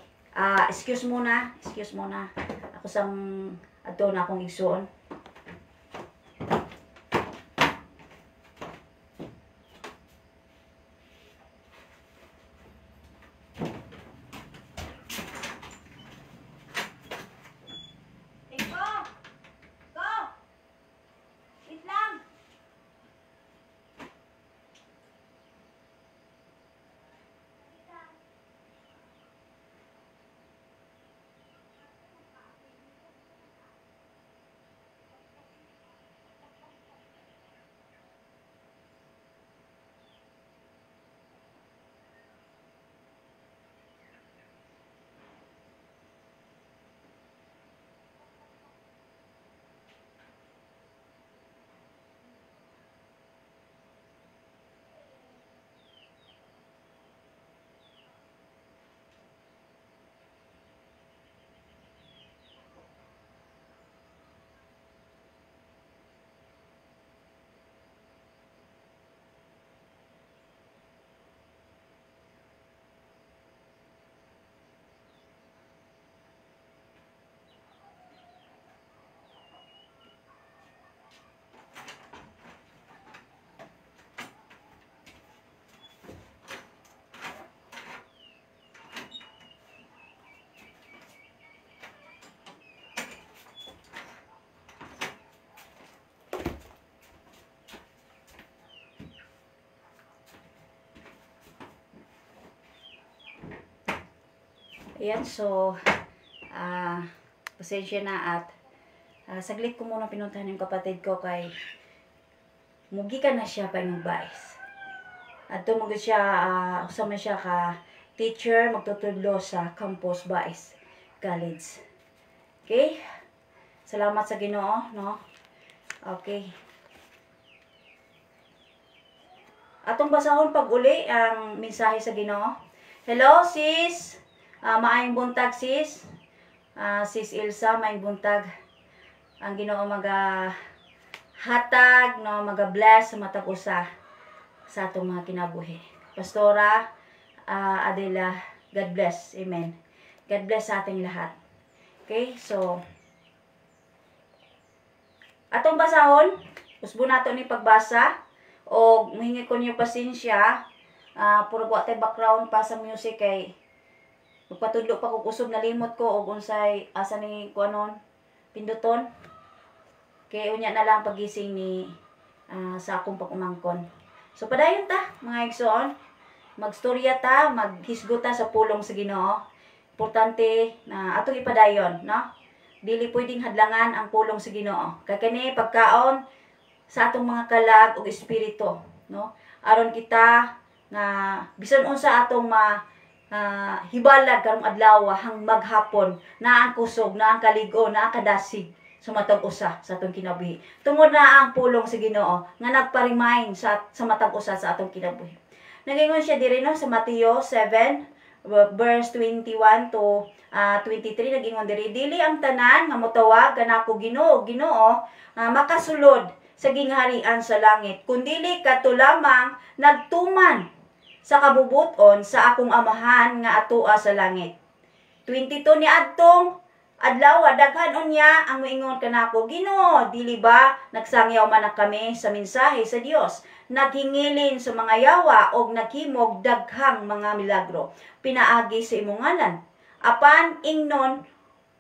Excuse muna, excuse muna. Ako sang adto na akong igsuon. Ayan, so, pasensya na at Saglit ko muna pinuntahan yung kapatid ko kay mugikan na siya pa yung Bais. Adto man gud siya, usa man siya ka teacher, magtutudlo sa Campus Bais College. Okay? Salamat sa Ginoo, no? Okay. Atong basahon pag uli ang mensahe sa Ginoo. Hello, sis. Maayong buntag, sis. Sis Ilsa, maayong buntag. Ang Ginoo maga hatag, no, maga bless sa matag usa sa atong mga kinabuhi. Pastora Adela, God bless. Amen. God bless sa ating lahat. Okay, so atong basahon, usbo nato ni pagbasa og muhingi ko niyo pasensya. Puro wa tay background pa sa music kay magpatudlo pa ko kusog, nalimot ko og unsay asa ni kuanon pinduton. Kay unya na lang pagising ni sa akong pag-umangkon. So padayon ta, mga igsoon. Magstorya ta, maghisgot ta sa pulong sa Ginoo. Importante na atong ipadayon, no? Dili pwedeng hadlangan ang pulong sa Ginoo. Kay kani pagkaon sa atong mga kalag ug espiritu, no? Aron kita nga bisan unsa atong ma hibalag karong adlaw hang maghapon, naa ang kusog, naa ang kalig-on, naa ang kadasig sa matag usa sa atong kinabuhi. Tungod na ang pulong sa Ginoo nga nagpa-remind sa matag usa sa atong kinabuhi. Nagingon siya diri, no, sa Mateo 7 verse 21 to 23, nagingon diri, "Dili ang tanan nga motawag kanako, 'Ginoo, Ginoo,' makasulod sa gingharian sa langit, kundili kadto lamang nagtuman sa kabubuton sa akong Amahan nga atoa sa langit." 22, "Ni adtong adlaw, daghan unya ang moingon kanako, 'Ginoo, dili ba nagsangyaw man na kami sa mensahe sa Dios, naghingilin sa mga yawa og naghimog daghang mga milagro pinaagi sa imong ngalan?' Apan ingnon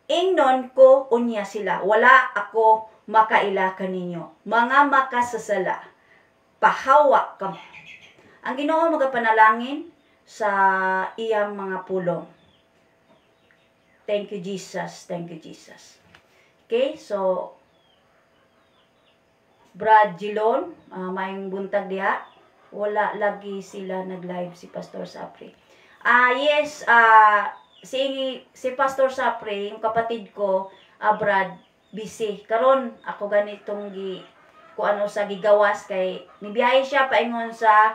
ingnon ko unya sila, 'Wala ako makaila kaninyo, mga makasasala. Pahawa kamo.'" Ang Ginoo magapanalangin sa iyang mga pulong. Thank you, Jesus. Thank you, Jesus. Okay, so Brad Gilon, maayong buntag diha. Wala lagi sila nag-live si Pastor Sapre. Yes, si si Pastor Sapre, yung kapatid ko, Brad, busy. Karon ako ganitong gi ko ano sa gigawas kay nibiyahe siya paingon sa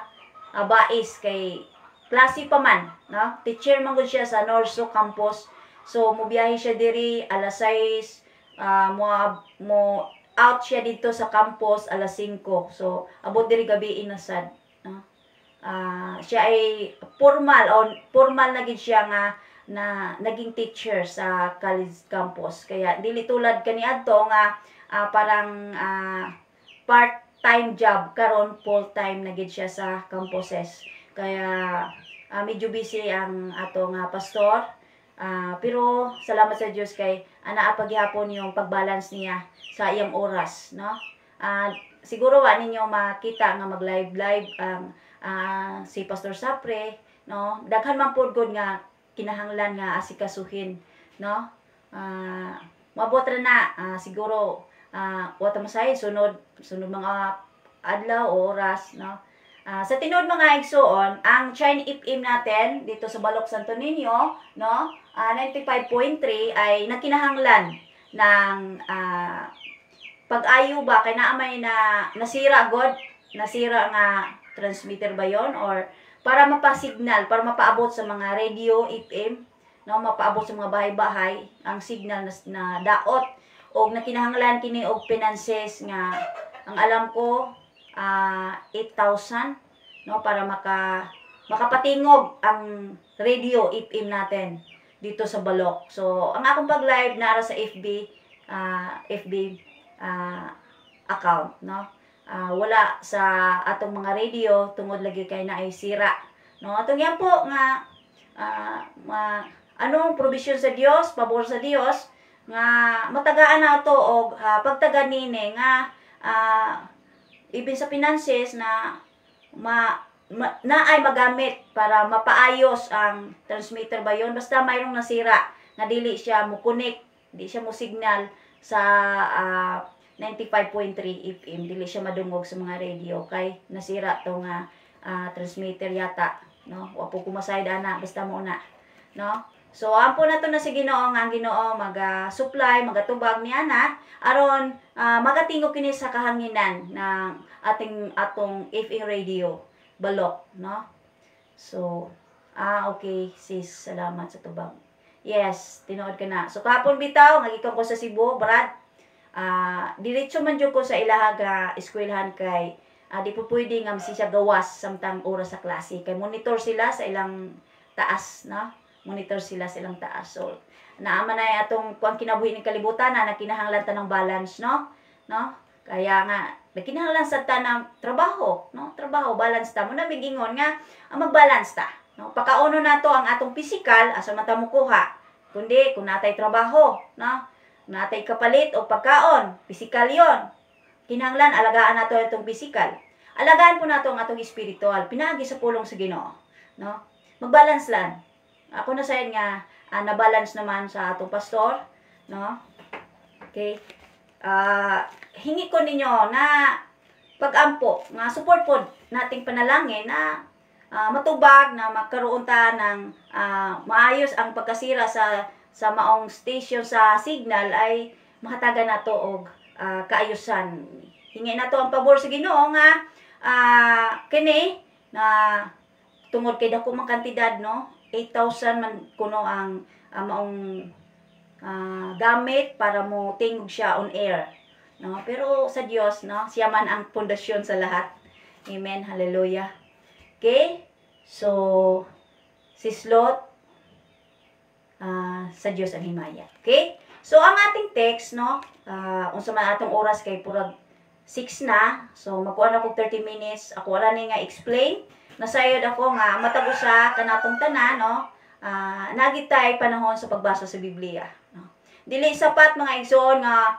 Bais kay klase pa man, no? Teacher man gud siya sa Norso Campus. So mobiyahe siya diri alas 6, mo mo out siya dito sa campus alas 5. So abot diri gabi na sad, no? Siya ay formal o formal na gid siya nga na naging teacher sa college campus. Kaya dili tulad kaniadto nga parang part-time job, karon full-time na gid siya sa campuses. Kaya medyo busy ang ato nga pastor. Pero salamat sa Dios kay anaa paghihapon yung pagbalance niya sa iyang oras, no? Siguro wa ninyo makita nga mag-live live ang si Pastor Sapre, no? Daghan man pod gud nga kinahanglan nga asikasuhin, no? Moabot ra na siguro wa ta masahi sunod sunod mga adlaw o oras, no? Sa tinuod, mga igsuon, ang Chine FM natin dito sa Balok Santo Niño, no? 95.3 ay nakinahanglan ng pag-ayo ba kay naa may na nasira god, nasira nga transmitter ba yon or para mapasignal, para mapaabot sa mga radio FM, no, mapaabot sa mga bahay-bahay ang signal na daot og nakinahanglan kini og finances nga ang alam ko 8,000, no, para makapatingog ang radio FM natin dito sa Balok. So, ang akong pag-live naara sa FB FB account, no. Wala sa atong mga radio tungod lagi kay naay sira. No, atong yan po nga anong provision sa Dios, pabor sa Dios nga matagaan nato og pagtaga nini nga ibig sa finances na ma na ay magamit para mapaayos ang transmitter ba yon, basta mayroong nasira nga dili siya mo connect, di siya mo signal. sa 95.3 FM. Dili siya madungog sa mga radio kay nasira to nga transmitter yata, no? Wa po ko masayod ana, basta mo na, no? So ampo na to na sa Ginoo nga ang Ginoo maga-supply, magatubag niya na aron magatingog kini sa kahanginan ng ating atong FM radio balok, no? So okay sis, salamat sa tubag. Yes, tinuod ka na. So kahapon bitaw ngagikan ko sa Cebu, Brad. Diretso man jud ko sa ilaha nga eskwelahan kay di po pwede nga siya gawas samtang oras sa klase kay monitor sila sa ilang taas, no? Monitor sila sa ilang taas. So naama na atong kuang kinabuhi ng kalibutan na nakinahanglan ta ng balance, no? No? Kaya nga nakinahanglan sa ta ng trabaho, no? Trabaho, balance ta mo na migingon nga ang magbalance ta, no? Pakauno nato ang atong physical, asa man ta mokuha kundi kung natay trabaho, no? Natay kapalit o pagkaon, physical yon. Kinahanglan alagaan nato itong physical. Alagaan po nato ang atong spiritual pinaagi sa pulong sa Ginoo, no? Magbalance lang. Ako na sayad nga na-balance naman sa atong pastor, no? Okay. Hingi ko ninyo na pag-ampo, nga support po nating panalangin na matubag na magkaroon ta ng maayos ang pagkasira sa maong station sa signal ay mahatagan nato og kaayusan. Hingi nato ang pabor sa Ginoo nga kini na tungod kay dako man kantidad, no? 8,000 man kuno ang maong gamit para mo tingog siya on air, no? Pero sa Dios, no, siya man ang pundasyon sa lahat. Amen, hallelujah. Okay? So si Slot, sa Dios ang himaya. Okay? So ang ating text, no, unsa man atong oras kay purag 6 na. So magkuan ako 30 minutes. Ako wala ni nga explain. Nasayod ako nga matag usa kanatong tanan, no, nagitay panahon sa pagbasa sa Biblia, no? Dili sapat, mga igsoon, nga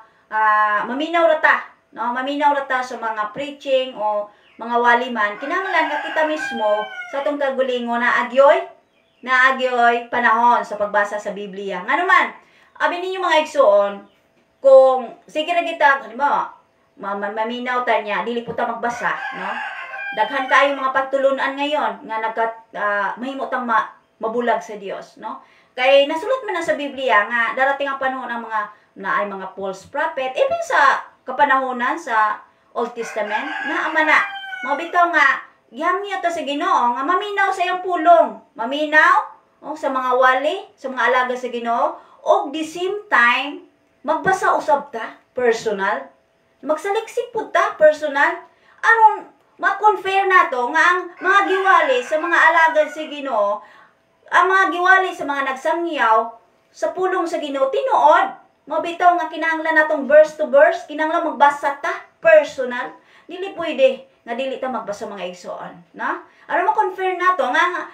maminaw ra ta, no? Maminaw ra ta sa mga preaching o mga waliman. Kinahanglan nga kita mismo sa atong kagulingon na agyoy panahon sa pagbasa sa Biblia. Ngano man, abi ninyo, mga igsoon, kung sige ra kita, halimbawa, maminaw ta niya, dili po ta magbasa, no? Daghan kaayo mga pagtulunan ngayon nga nagka mahimo tang mabulag sa Dios, no? Kay nasulat man na sa Biblia nga darating ang panahon ang mga na ay mga false prophet, even sa kapanahonan sa Old Testament, na ama na. Mao bitaw nga gihangyo ta sa Ginoo nga maminaw sa iyang pulong, maminaw, oh, sa mga wali, sa mga alaga sa Ginoo, og the same time magbasa usab ta personal. Magsaliksik pud ta personal aron ma-confirm nato nga ang mga giwali sa mga alagad sa Ginoo, ang mga giwali sa mga nagsangyaw sa pulong sa Ginoo tinuod. Mao bitaw nga kinahanglan natong verse to verse, kinahanglan magbasa ta personal. Dili pwede nga dili ta magbasa, mga igsoon, no? Aron ma-confirm nato nga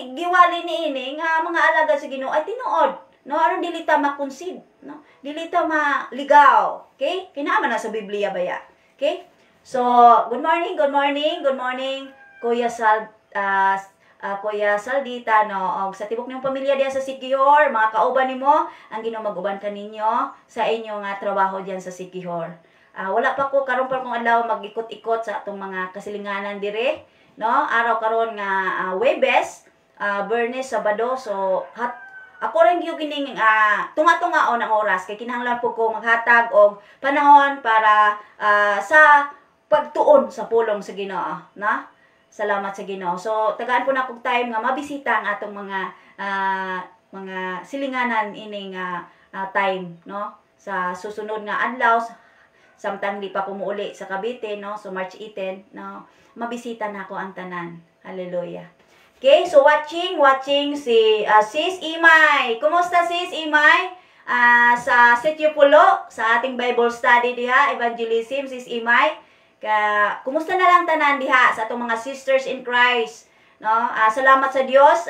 giwali niini nga mga alagad sa Ginoo ay tinuod, no? Aron dili ta ma-conceive, no? Dili ta maligaw. Okay? Kinaaman na sa Biblia baya. Okay? So, good morning, good morning, good morning, Kuya Sal, Kuya Saldita, no? Og sa tibok niyong pamilya diya sa Siquijor, mga kauban nimo, ang Ginoo mag-uban kaninyo sa inyo nga trabaho diyan sa Siquijor. Wala pa ko karon pa kong adlaw mag-ikot-ikot sa atong mga kasilinganan dire, no? Araw karon nga Webes, Bernes, Sabado, so hat ako rin gyud kining tunga-tungaon ang oras kay kinahanglan po ko maghatag og panahon para sa pagtuon sa pulong sa Ginoo, na? Salamat sa Ginoo. So tagaan po na kog time nga mabisita ang atong mga silinganan ining time, no? Sa susunod nga adlaw samtang di pa ko muuli sa Cavite, no? So March 18, no? Mabisita na ako ang tanan. Hallelujah. Okay, so watching si Sis Imay. Kumusta, Sis Imay? Sa Sitio Pulo, sa ating Bible study diha, evangelism, Sis Imay. Ka, kumusta na lang tanan diha sa atong mga sisters in Christ, no? Salamat sa Dios.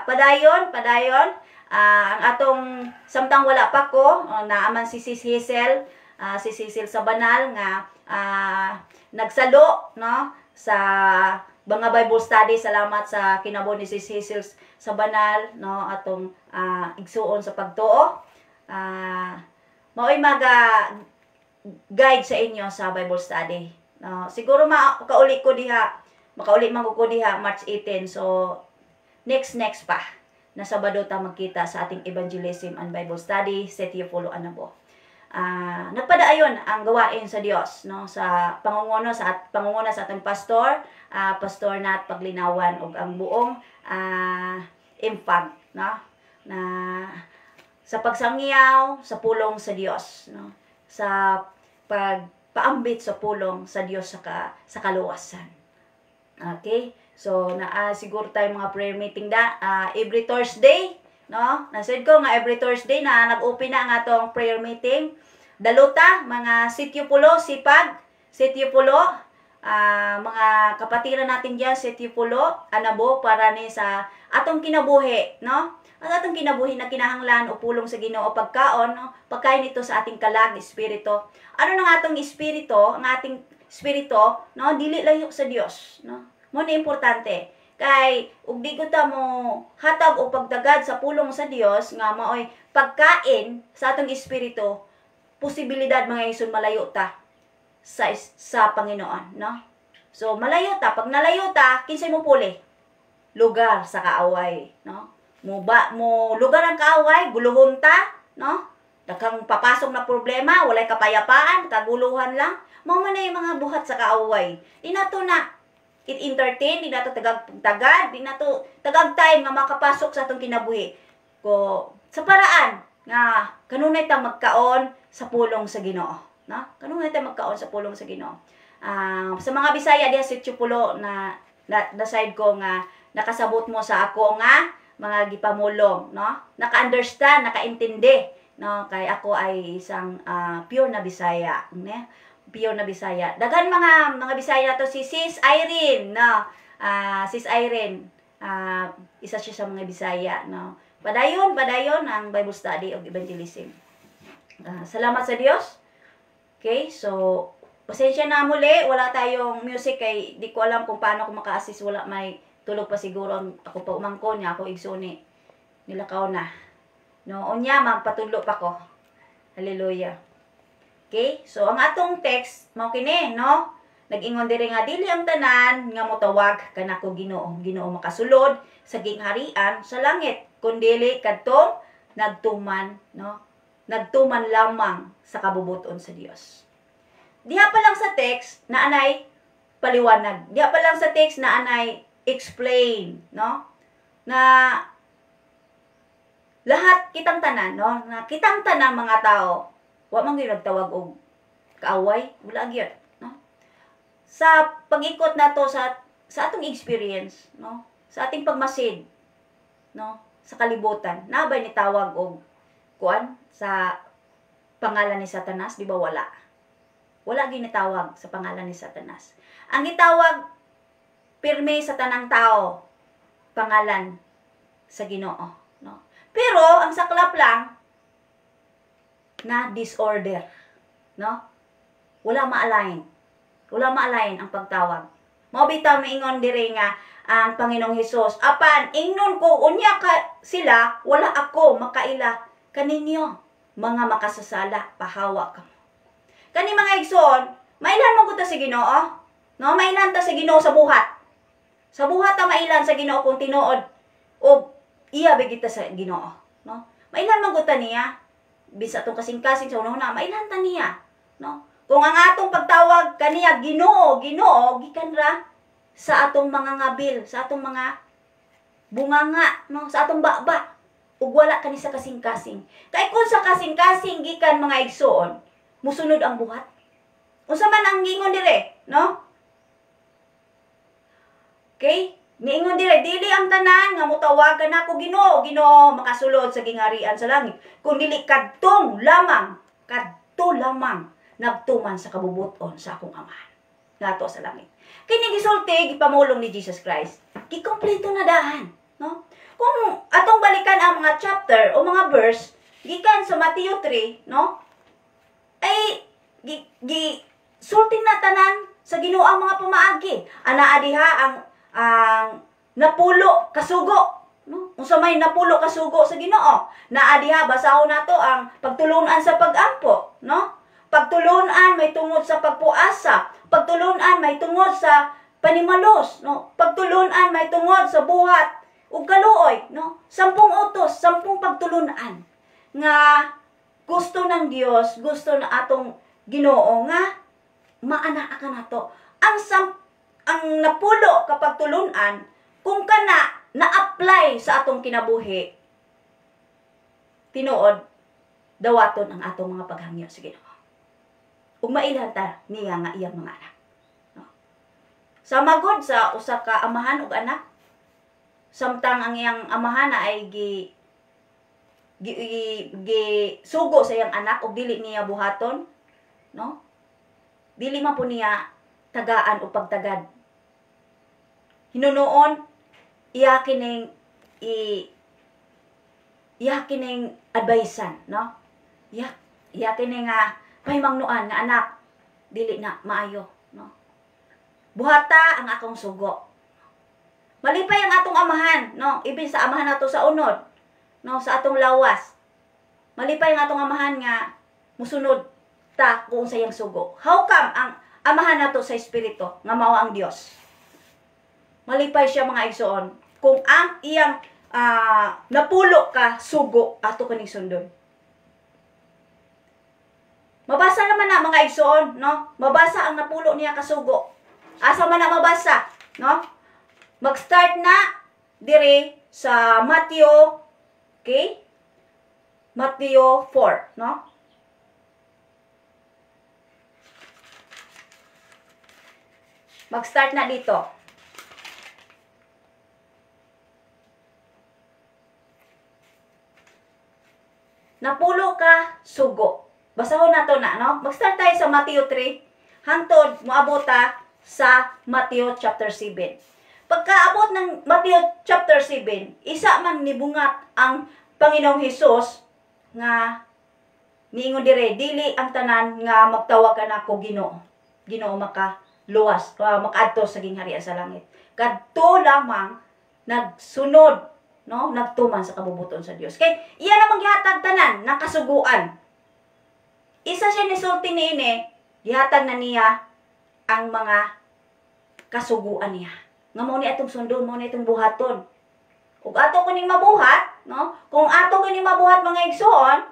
Padayon, padayon. Ang atong samtang wala pa ko, oh, naaman si Sis Hazel, si Cecil sa banal nga nagsalo, no, sa mga Bible study. Salamat sa kinabon ni Sis Hazel sa banal, no, atong igsuon sa pagtuo. Maoy maga guide sa inyo sa Bible study. No, siguro makauli ko diha, makauli man ko diha March 18. So next next pa na Sabado ta magkita sa ating evangelism and Bible study sa Teofolo Anabo. Nagpadaayon ang gawain sa Dios, no, sa pangunguno sa at pangunguna sa atong pastor, Pastor Nat Paglinawan, ug ang buong impag, no, na sa pagsangyaw sa pulong sa Dios, no, sa pagpaambit sa pulong sa Dios sa kaluwasan. Okay? So naa siguro tayo mga prayer meeting da every Thursday, no? Nasaid ko nga every Thursday na nag-open na ang atong prayer meeting. Daluta mga Sitio Pulo, Sipag, Sitio Pulo, mga kapatiran natin diyan, Sitio Pulo, Anabo, para ni sa atong kinabuhi, no? Ang atong kinabuhi na kinahanglan o pulong sa Ginoo, pagkaon, no? Pagkain ito sa ating kalag, espiritu. Ano nang atong espiritu, ang ating espiritu, no, dili layo sa Dios, no? Mo ni importante. Kay ug di ko ta mo hatag o pagdagad sa pulong sa Dios nga maoy pagkain sa atong espiritu, posibilidad, mga igsoon, malayo ta sa Panginoon, no? So malayo ta, pag nalayo ta, kinsay mo puli? Lugar sa kaaway, no? Mo ba mo lugar ang kaaway, guluhon ta, no? Daghang papasok na problema, walay kapayapaan, kaguluhan lang. Mao man na yung mga buhat sa kaaway. Di nato na it-entertain, di nato tagag tagad, di nato tagag time nga makapasok sa atong kinabuhi. Ko sa paraan nga kanunay ta magkaon sa pulong sa Ginoo, no? Kanunay ta magkaon sa pulong sa Ginoo. Sa mga Bisaya diha sa Pulo na, na na side ko nga nakasabot mo sa ako nga mga gipamulong, no? Naka-understand, nakaintindi, no? Kay ako ay isang pure na Bisaya, ne? Pure na Bisaya. Daghan mga Bisaya to, si Sis Irene, no? Sis Irene, isa siya sa mga Bisaya, no? Padayon, padayon ang Bible study og evangelism. Salamat sa Dios. Okay, so pasensya na muli, wala tayong music kay di ko alam kung paano ko maka-assist, wala, may tulog pa siguro ang ako pa umangkon niya, ako igsuni. Nilakaw na. No, unya magpatudlo pa ko. Hallelujah. Okay? So ang atong text mao kini, no? Nag-ingon diri nga dili ang tanan nga motawag kanako "Ginoo, Ginoo" makasulod sa gingharian sa langit, kundili kadtong nagtuman, no? Nagtuman lamang sa kabubuton sa Dios. Diha pa lang sa text na anay paliwanag. Diha pa lang sa text na anay explain, no? Na lahat kitang tanan, no? Na kitang tanan mga tao, wa man gyud nagtawag og kaaway, wala gyud, no? Sa pag-ikot nato sa atong experience, no? Sa ating pagmasid, no? Sa kalibutan, nabay ni tawag og kuan sa pangalan ni Satanas, di ba wala? Wala ginitawag sa pangalan ni Satanas. Ang gitawag pirmi sa tanang tao, pangalan sa Ginoo, no? Pero ang saklap lang na disorder, no? Wala ma-align. Wala ma-align ang pagtawag. Mao bitaw maingon diri nga ang Panginoong Hesus, "Apan ingnon ko unya ka sila, wala ako makaila kaninyo, mga makasasala, pahawa kamo." Kani, mga igsoon, mailan mo ta sa Ginoo? No, mailan ta sa Ginoo sa buhat. Sa buhat ta mailan sa Ginoo kung tinuod o iya ba kita sa Ginoo, no? Mailan man ta niya bisa atong kasing-kasing sa una, mailan ta niya, no? Kung ang atong pagtawag kaniya "Ginoo, Ginoo" gikan ra sa atong mga ngabil, sa atong mga bunganga, no, sa atong baba ug wala kani sa kasing-kasing. Kay kung sa kasing-kasing gikan, mga igsoon, musunod ang buhat. Unsa man ang gingon dire, no? Okay? Niingon dire, "Dili ang tanan nga mutawagan nako 'Ginoo, Ginoo' makasulod sa gingharian sa langit, kun dili kadtong lamang, kadto lamang nagtuman sa kabubuton sa akong Amahan ngato sa langit." Kini gisulti, gipamulong ni Jesus Christ. Gikompleto na dahan, no? Kung atong balikan ang mga chapter o mga verse gikan sa Matthew 3, no? Ay gi, gi sulti na tanan sa Ginoo ang mga pamaagi. Anaa diha ang napulo kasugo, No? Unsa may napulo ka sugo sa Ginoo? Naa diha, basahon nato ang pagtulunan sa pag-ampo, no? Pagtulunan may tungod sa pagpuasa, pagtulunan may tungod sa panimalos, no? Pagtulunan may tungod sa buhat ug kaluoy, no? 10 utos, 10 pagtulunan nga gusto ng Dios, gusto na atong Ginoo nga maanaa ka nato. Ang napulo ka pagtulunan kung kana na-apply sa atong kinabuhi, tinuod dawaton ang atong mga paghangyo sa Ginoo. Ug mailhan ta niya nga iyang mga anak. No? Sa magod sa usa ka amahan ug anak, samtang ang iyang amahan na ay gi sugo sa iyang anak ug dili niya buhaton, no? Dili man po niya tagaan o pagtagad. Hinunoon iya kining advicean, no? Iya kining pahimangnuan nga anak, dili na maayo, no? Buhata ang akong sugo. Malipay ang atong amahan, no? Ibig sa amahan nato sa unod, no, sa atong lawas. Malipay ang atong amahan nga musunod ta kung sa iyang sugo. How come ang amahan nato sa espiritu nga mao ang Dios? Malipay siya mga igsoon kung ang iyang napulo ka sugo ato kaning sundon. Mabasa naman na mga igsoon, no? Mabasa ang napulo niya kasugo. Asa man na mabasa, no? Mag-start na dire sa Matthew, okay? Matthew 4, no? Mag-start na dito. Napulo ka sugo. Basahon nato na, no? Mag-start tayo sa Matthew 3 hangtod moabot sa Matthew chapter 7. Pagkaabot ng Matthew chapter 7, isa man nibungat ang Panginoong Hesus nga niingon dire, dili ang tanan nga magtawag kanako Ginoo. Ginoo makaluwas, makaadto sa gingharian sa langit. Kadto lamang nagsunod, no, nagtuman sa kabubuton sa Dios. Kay iya namang gihatag tanan na kasuguan. Isa siya nisulti niini, gihatag na niya ang mga kasuguan niya. Nga mao ni atong sundon, mao ni atong buhaton. Ug ato kuning mabuhat, no? Kung ato kuning mabuhat mga igsoon,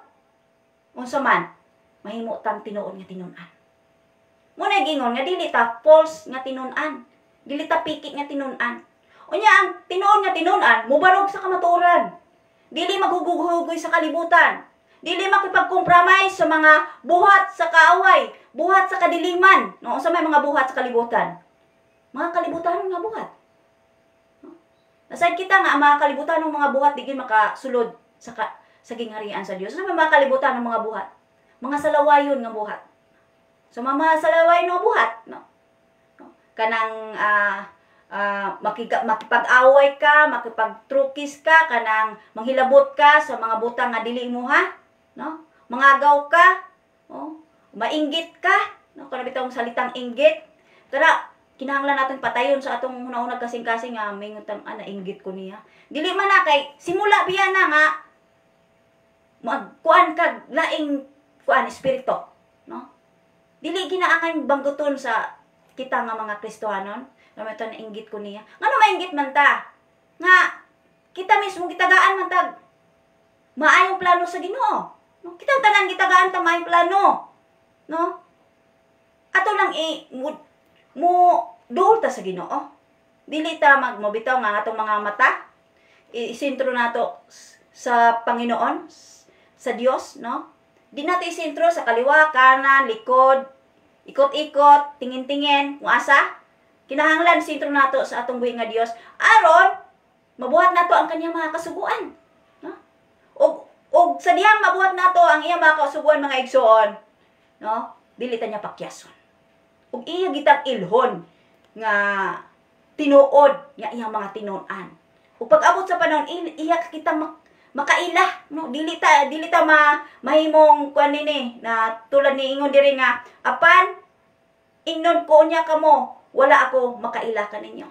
unsa man mahimo tang tinuod nga tinun-an. Mo na gingon nga dili ta false nga tinun-an, dili ta pikit nga tinun-an. Unya ang tinuod nga tinun-an mobarog sa kamatuoran. Dili maghugog-hugoy sa kalibutan. Dili makipag-compromise sa mga buhat sa kaaway, buhat sa kadiliman. No, unsa may mga buhat sa kalibutan? Mga kalibutan nga buhat. No? Nasad kita nga ang mga kalibutan ng mga buhat di gid makasulod sa gingharian sa Dios. Unsa may mga kalibutan ng mga buhat? Mga salawayon nga buhat. So mga salawayon nga buhat, no? No? Kanang makipag-away ka, makipagtrukis ka, kanang manghilabot ka sa mga butang nga dili mo ha, no? Mangagaw ka, oh, mainggit ka, no? Kana bitawng salitang inggit. Kana kinahanglan natin patayon sa atong hunahuna kasing-kasing nga mingon tang nainggit ko niya. Dili man na kay simula biya na nga magkuan ka laing kuan espiritu, no? Dili ginaangay bangguton sa kita nga mga Kristohanon. Nga ito nainggit ko niya. Ngano mainggit man ta? Nga kita mismo gitagaan man tag maayong plano sa Ginoo. No? Kita tanan gitagaan ta maayong plano. No? Ato lang mo duol ta sa Ginoo. Dili ta magmobitaw nga atong mga mata. Isentro nato sa Panginoon, sa Dios, no? Di nato isentro sa kaliwa, kanan, likod, ikot-ikot, tingin-tingin, kung asa. Kinahanglan sentro nato sa atong buhi nga Dios aron mabuhat nato ang kanyang mga kasuguan, no? Og sa dihang mabuhat nato ang iyang mga kasuguan mga igsoon, no? Dili ta niya pakyason. Ug iya gitang ilhon nga tinuod nga iyang mga tinun-an. Ug pag-abot sa panahon iya kita makaila, no? Dili ta mahimong kuan nini na tulad ni ingon diri nga apan ingnon ko niya kamo, wala ako makaila kaninyo.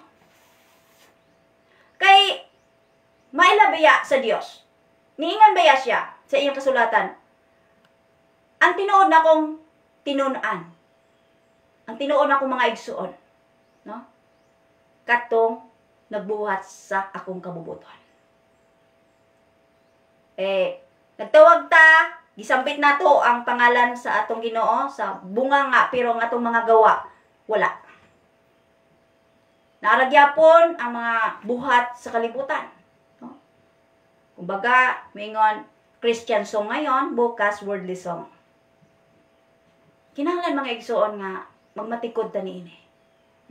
Kay Maila baya sa Dios? Niingon baya siya sa iyang kasulatan? Ang tinuod na kong tinun-an, ang tinuod na kong mga igsuon, no? Katong nagbuhat sa akong kabubuton. Eh, nagtawag ta, gisampit nato ang pangalan sa atong Ginoo sa bunga nga, pero ang atong mga gawa wala. Naaragyapon ang mga buhat sa kalibutan. No? Kumbaga, mingon Christian song ngayon, bukas worldly song. Kinahanglan, mga igsuon, nga magmatikod ta niini.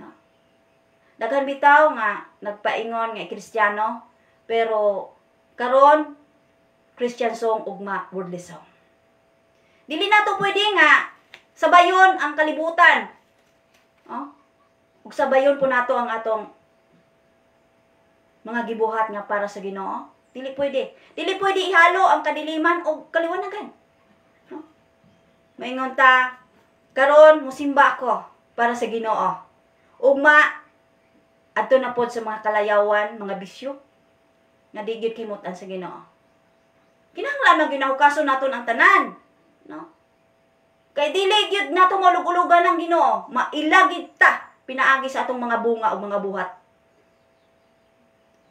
No? Daghan bitaw nga nagpaingon nga Kristiyano, pero karon Christian song, ugma worldly song. Dili nato pwede nga sabayon ang kalibutan. Oh? Ug sabayon po nato ang atong mga gibuhat nga para sa Ginoo. Dili pwede. Dili pwede ihalo ang kadiliman og kaliwanagan. No? Maingon ta, karon musimba ako para sa Ginoo. Ugma adto na pod sa mga kalayawan, mga bisyo nga di gyud kimutan sa Ginoo. Kinahanglan man ginahukason naton ang tanan, no? Kay dili gyud nato malug-ulugan ang Ginoo, mailagid ta pinaagi sa atong mga bunga o mga buhat.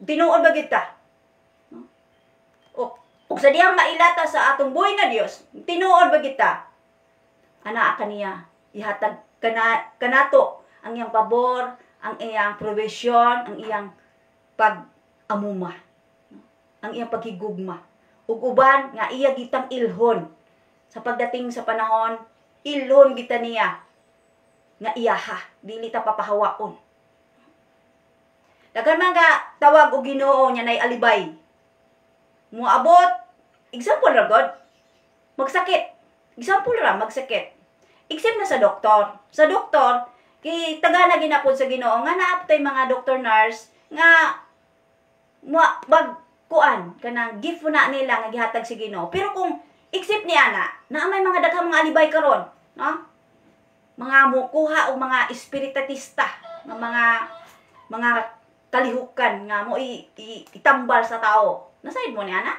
Tinuod ba gyud ta? No? O, ug sa dihang mailata sa atong buhi nga Dios, tinuod ba gyud ta? Ana kaniya ihatag kana kanato ang iyang pabor, ang iyang provision, ang iyang pag-amuma, no? Ang iyang paghigugma. Ug uban nga iya gitang ilhon sa pagdating sa panahon, ilhon kita niya nga iyaha, dili ta papahawaon. Daghan man nga tawag og Ginoo nya nay alibay. Moabot, example ra god, magsakit. Example ra, magsakit. Except na sa doktor. Sa doktor, kay tagana ginapod sa Ginoo nga naaptay mga doktor, nurse nga mo mag kuan kanang gift na nila nga gihatag sa Ginoo. Pero kung except ni ana, naa may mga daghang mga alibay karon, no? Mga mukuha og mga espiritista nga mga kalihukan nga mo itambal sa tao. Nasaid mo ni ana?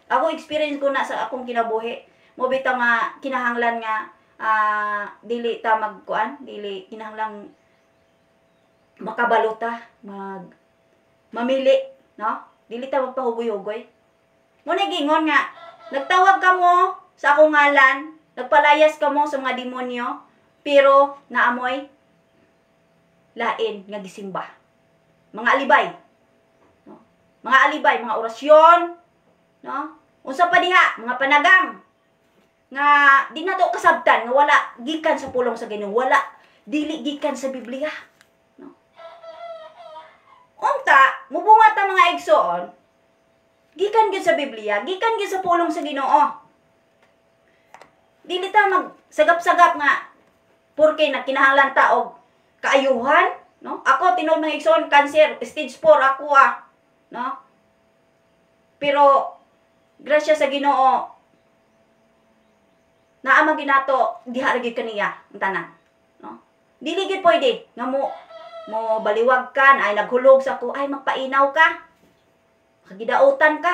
Ako, experience ko na sa akong kinabuhi. Mo bitaw nga kinahanglan nga dili ta magkuan, dili kinahanglan makabalo ta, mag mamili, no? Dili ta magpahugoy-hugoy. Mo na gingon nga nagtawag kamo sa akong ngalan, nagpalayas kamo sa mga demonyo, pero naamoy lain nga gisimba. Mga alibay. No? Mga alibay, mga orasyon, no? Unsa pa diha, mga panagang nga di nato kasabtan nga wala gikan sa pulong sa Ginoo, wala dili gikan sa Biblia, no? Unta, mubunga ta, mga igsoon, gikan gyud sa Biblia, gikan gyud sa pulong sa Ginoo. Dili ta mag sagap-sagap nga porque nagkinahanglan ta og kaayuhan, no? Ako, tinuod, mga igsoon, cancer stage 4 ako ah, no? Pero grasya sa Ginoo, naa man ginato diha ra gyud kaniya ang tanan, no? Dili gyud pwede nga mo mo baliwag ka na, ay, naghulog sa ko, ay, magpainaw ka, kagidautan ka.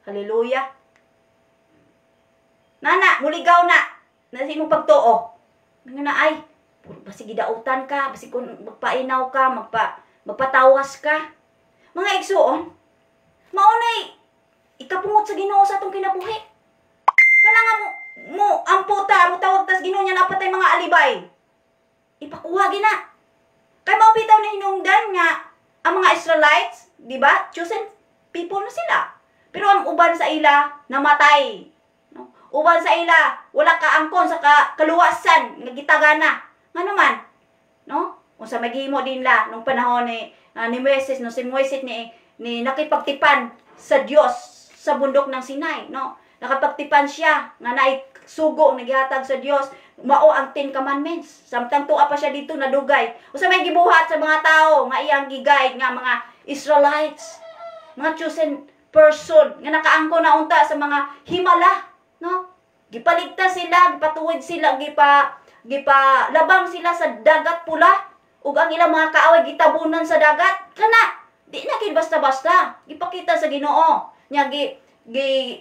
Hallelujah. Nana muligaw na na sa imong pagtuo nga na, ay, basig gidautan ka, basig kun magpainaw ka, magpatawas ka. Mga igsuon, maunay ikapungot sa Ginoo sa atong kinabuhi. Kana nga mo mo ampo ta, mo tawag tas Ginoo niya napatay mga alibay. Ipakuha gina. Kay mao bitaw na hinungdan nga ang mga Israelites, di ba? Chosen people na sila. Pero ang uban sa ila namatay. No? Uban sa ila wala kaangkon sa kaluwasan nga gitagana. Nga naman, no? Unsa maghimo din la nung panahon ni Moises, no, si Moises ni nakipagtipan sa Dios sa bundok ng Sinai, no? Nakapagtipan siya nga naay sugo nga gihatag sa Dios, mao ang Ten Commandments. Samtang tuwa pa siya dito nadugay. Unsa may gibuhat sa mga tao nga iyang gi-guide nga mga Israelites, mga chosen person nga nakaangkon na unta sa mga himala, no? Gipaligtas sila, gipatuwid sila, gipa labang sila sa Dagat Pula ug ang ilang mga kaaway gitabunan sa dagat. Kana Di na gid basta-basta. Gipakita sa Ginoo. Nya gi gi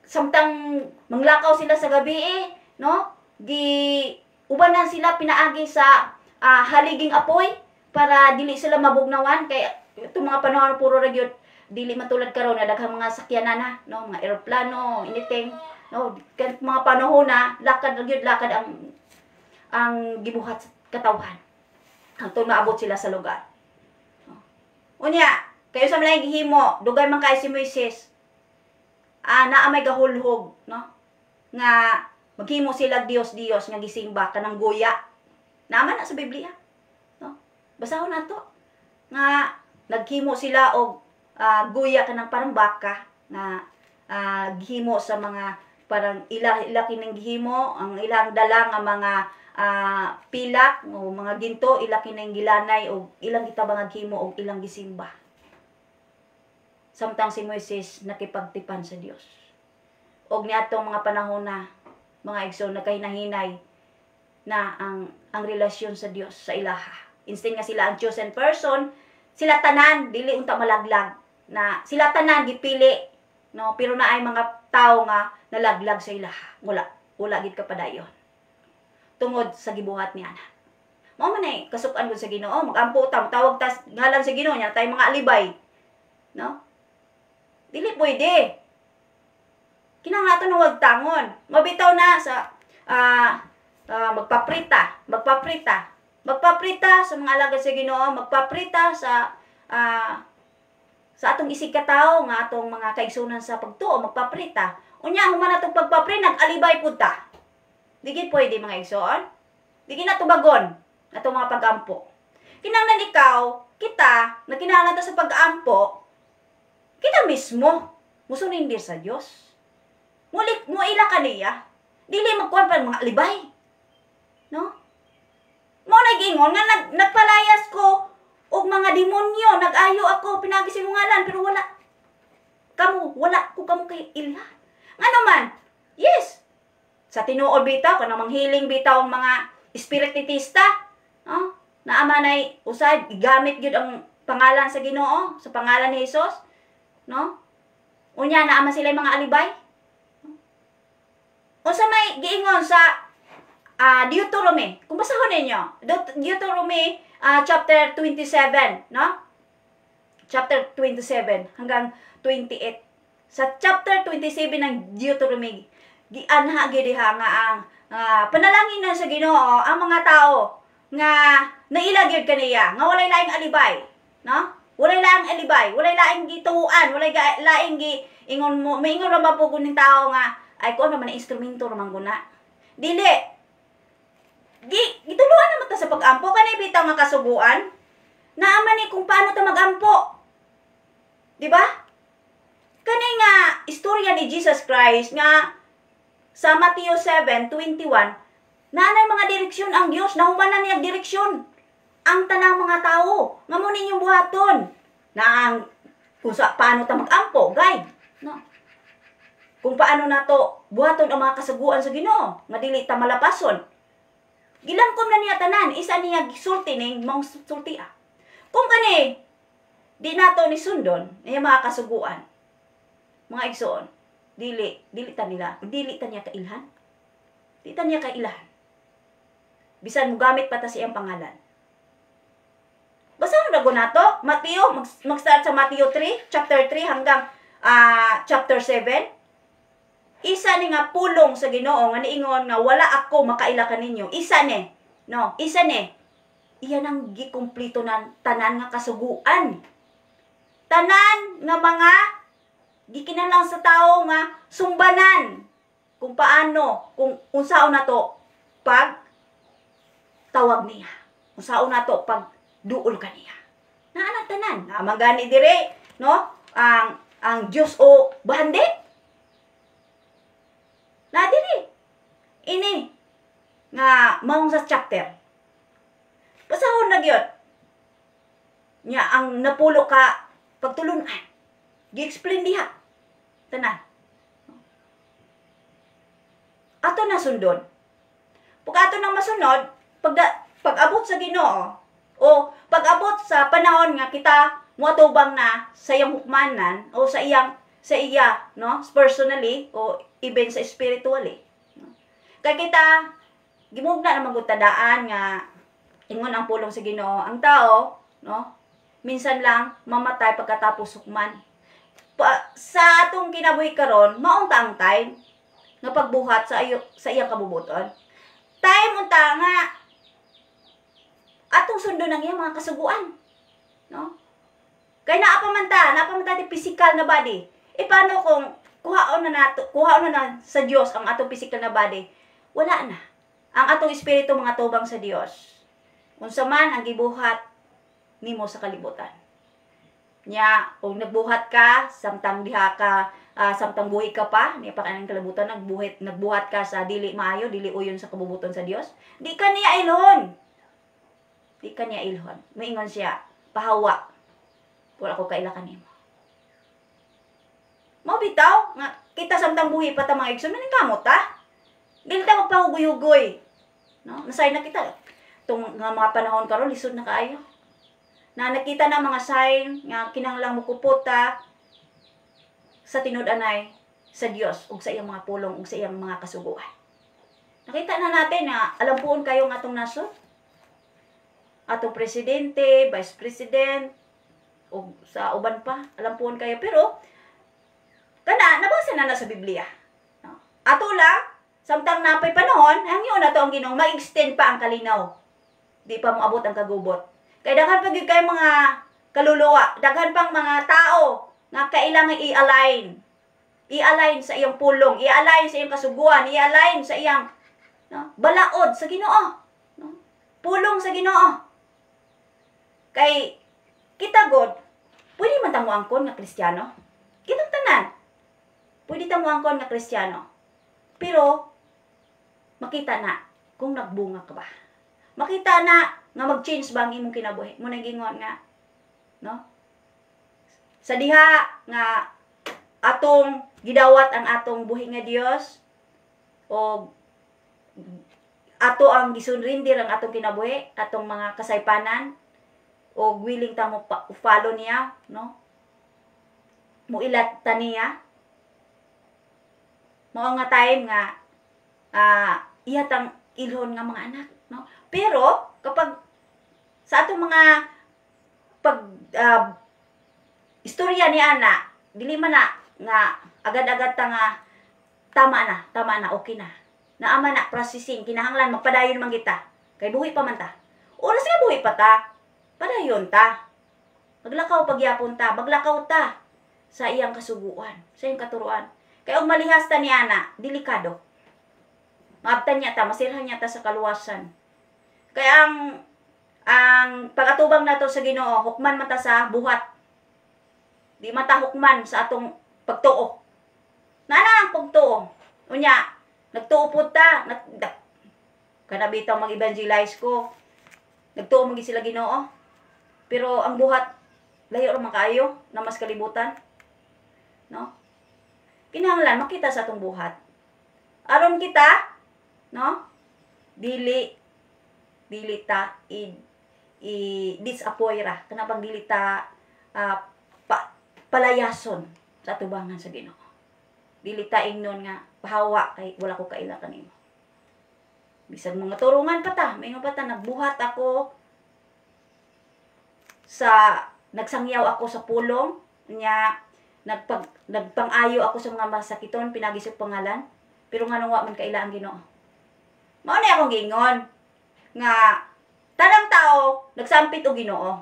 samtang manglakaw sila sa gabi eh, no? Gi ubanan sila pinaagi sa haliging apoy para dili sila mabugnawan, kay itong mga panahon puro ra gyud, dili matulad karon na daghang mga sakyanan na, no, mga eroplano, anything, no. Mga panahon na lakad ra gyud, lakad ang gibuhat sa katawhan hangtod maabot sila sa lugar. Unya kayo sa mga gihimo, dugay man kay si Moises, naa may gahulhog, no, nga maghimo sila Dios Dios nga gisimba kanang guya. Naman na sa Biblia, no? Basahon nato nga naghimo sila og guya, kanang parang baka nga gihimo sa mga parang ila ila kining gihimo ang ilang dala nga mga pilak o mga ginto, ila kining gilanay og ilang gitabang himo og ilang gisimba, samtang si Moises nakipagtipan sa Dios. Og niadtong mga panahon na, mga igsoon, nagkahinahinay na ang relasyon sa Dios sa ilaha. Instead nga sila ang chosen person, sila tanan dili unta malaglag na sila tanan gipili, no, pero naay mga tao nga nalaglag sa ilaha. Wala wala gid kapadayon tungod sa gibuhat ni ana. Mao man ay kasuk-an gud sa Ginoo, magampo ta, tawag ta ngalan sa Ginoo nya tay mga alibay, no? Dili pwede. Kinahanglan ato na wagtangon. Mabitaw na sa magpaprita, magpaprita, magpaprita sa mga alagad sa Ginoo, magpaprita sa atong isig katawo nga atong mga kaigsunan sa pagtuo, magpaprita. Unya human atong pagpapri, nag-alibay pud ta. Di gid pwede, mga igsoon. Di gid na tubagon atong mga pag-ampo. Kinahanglan ikaw, kita, na kinahanglan ta sa pag-ampo, kita mismo musurindir sa Dios. Mulik mo ila kaniya. Dili magkuan pa mga alibay. No? Mo na giingon nga nagpalayas ko og mga demonyo, nag-ayo ako pinagi sa imong ngalan, pero wala kamo, wala ko kamo kay ila. Ngano man? Yes. Sa tinuod bitaw kanang manghiling bitaw ang mga espiritista, no? Naa man ay usad gamit gyud ang pangalan sa Ginoo, sa pangalan ni Hesus, no? Unya naa man sila mga alibay. Unsa may giingon sa Deuteronomy? Kung basahon ninyo, Deuteronomy chapter 27, no? Chapter 27 hanggang 28. Sa chapter 27 ng Deuteronomy, gianha gyud diha nga ang panalangin sa Ginoo ang mga tao nga naila gyud kaniya, nga walay laing alibay, no? Walay laing alibay, walay laing gituan, walay laing gi ingon mo, maingon ra ba po ning tao nga ay ko naman instrumento ra man guna. Dili. Gi gituluan naman ta sa pag-ampo kanay bitaw nga kasuguan. Naa man ni kung paano ta mag-ampo. Di ba? Kani nga istorya ni Jesus Christ nga sa Matthew 7:21, naanay mga direksyon ang Dios, nahumanan niya direksyon ang tanang mga tao nga mo ninyong buhaton na ang kung sa paano ta mag-ampo, guide, no? Kung paano nato buhaton ang mga kasuguan sa Ginoo nga dili ta malapason. Gilangkom na niya tanan, isa niya gisulti ning maong sulti ah. Kung kani di nato ni sundon niya mga kasuguan, mga igsoon, dili dili ta nila, dili ta niya kailhan. Di ta niya kailhan. Bisan mo gamit pa ta sa iyang pangalan. Basta na nato, Mateo, mag-start sa Mateo 3, chapter 3 hanggang chapter 7. Isa ni nga pulong sa Ginoo nga niingon nga wala ako makaila kaninyo. Isa ni, no, isa ni. Iyan ang gikumpleto nan tanan nga kasuguan. Tanan nga mga gikinahanglan sa tao nga sumbanan kung paano, kung unsaon nato pag tawag niya. Unsaon nato pag duol kaniya. Naa tanan, naa man gani dire, no? Ang Dios o bahandi. Na diri. Ini nga maong sa chapter. Basahon na gyud. Nya ang napulo ka pagtulunan. Gi-explain diha. Tanan. Ato na sundon. Pag ato nang masunod, pag-abot sa Ginoo o pag-abot sa panahon nga kita Muatubang na sa iyang hukmanan o sa iya, no, personally o even sa spiritually, no? Kay kita gimugna naman gud tadaan nga ingon ang pulong sa Ginoo, ang tao, no, minsan lang mamatay, pagkatapos hukman. Sa atong kinabuhi karon, maunta ang time nga pagbuhat sa iyang kabubuton. Time unta nga atong sundon ang iyang mga kasuguan, no? Kay naa pa man ta di physical na body. E paano kung kuhaon na na sa Dios ang atong physical na body? Wala na. Ang atong espiritu mga tubang sa Dios. Unsa man ang gibuhat nimo sa kalibutan. Nya, kung nagbuhat ka samtang diha ka, samtang buhi ka pa, niya pa kanang kalibutan, nagbuhat ka sa dili maayo, dili uyon sa kabubuton sa Dios, di ka niya ilhon. Di ka niya ilhon. Moingon siya, "Pahawa. Wala ko kaila kanimo." Mao bitaw nga kita samtang buhi pa ta, mga igsoon, kamot ta. Dili ta magpahugoy-hugoy. No? Nasay na kita. Tong nga mga panahon karon, lisod na kaayo. Na nakita na mga sign nga kinahanglang mukupot ta sa tinud-anay sa Dios ug sa iyang mga pulong ug sa iyang mga kasuguan. Nakita na natin na alam puon kayo nga atong nasod. Atong presidente, vice president, ug sa uban pa, alam puon kayo. Pero, kana, nabasa na na sa Biblia. No? Ato lang, samtang napay panahon, hangyo na to ang Ginoo, mag-extend pa ang kalinaw. Di pa moabot ang kagubot. Kay daghan pa gyud kay mga kaluluwa, daghan pang mga tao nga kailangan i-align. I-align sa iyang pulong, i-align sa iyang kasuguan, i-align sa iyang, no, balaod sa Ginoo. No? Pulong sa Ginoo. Kay kita god, pwede man ta moangkon nga Kristiyano. Kitang tanan. Pwede ta moangkon nga Kristiyano. Pero makita na kung nagbunga ka ba. Makita na nga mag-change ba ang imong kinabuhi. Mo nang gingon nga, no? Sa diha nga atong gidawat ang atong buhi nga Dios o ato ang gisunrindir ang atong kinabuhi, atong mga kasaypanan o willing ta mo follow niya, no? Muilat ta niya. Mao nga time nga iya tang ilhon nga mga anak, no? Pero kapag sa atong mga pag istorya ni ana, dili man na nga agad-agad ta nga tama na, okay na. Naama na processing, kinahanglan magpadayon man kita. Kay buhi pa man ta. Oras nga buhi pa ta, padayon ta. Maglakaw pagyapon ta, maglakaw ta sa iyang kasuguan, sa iyang katuruan. Kay og malihas ta ni ana, delikado. Maabtan niya ta, masirhan niya ta sa kaluwasan. Kaya ang pag-atubang nato sa Ginoo, hukman man ta sa buhat. Di man ta hukman sa atong pagtuo. Nana ang pagtuo. Unya, nagtuo pud ta, kana bitaw mag-evangelize ko. Nagtuo man gid sila Ginoo. Pero ang buhat layo ra man kaayo na mas kalibutan. No? Kinahanglan makita sa atong buhat. Aron kita, no? Dili dili ta i disappoint ra. Kana bang dili ta palayason sa atubangan sa Ginoo. Dili ta ingnon nga pahawa kay wala ko kaila kanimo. Bisag mga turungan pa ta, maingon pa ta, nagbuhat ako sa nagsangyaw ako sa pulong nya, nagpang-ayo ako sa mga masakiton pinagi sa pangalan, pero nganong wa man kaila ang Ginoo? Mao na akong giingon nga tanang tao nagsampit og Ginoo,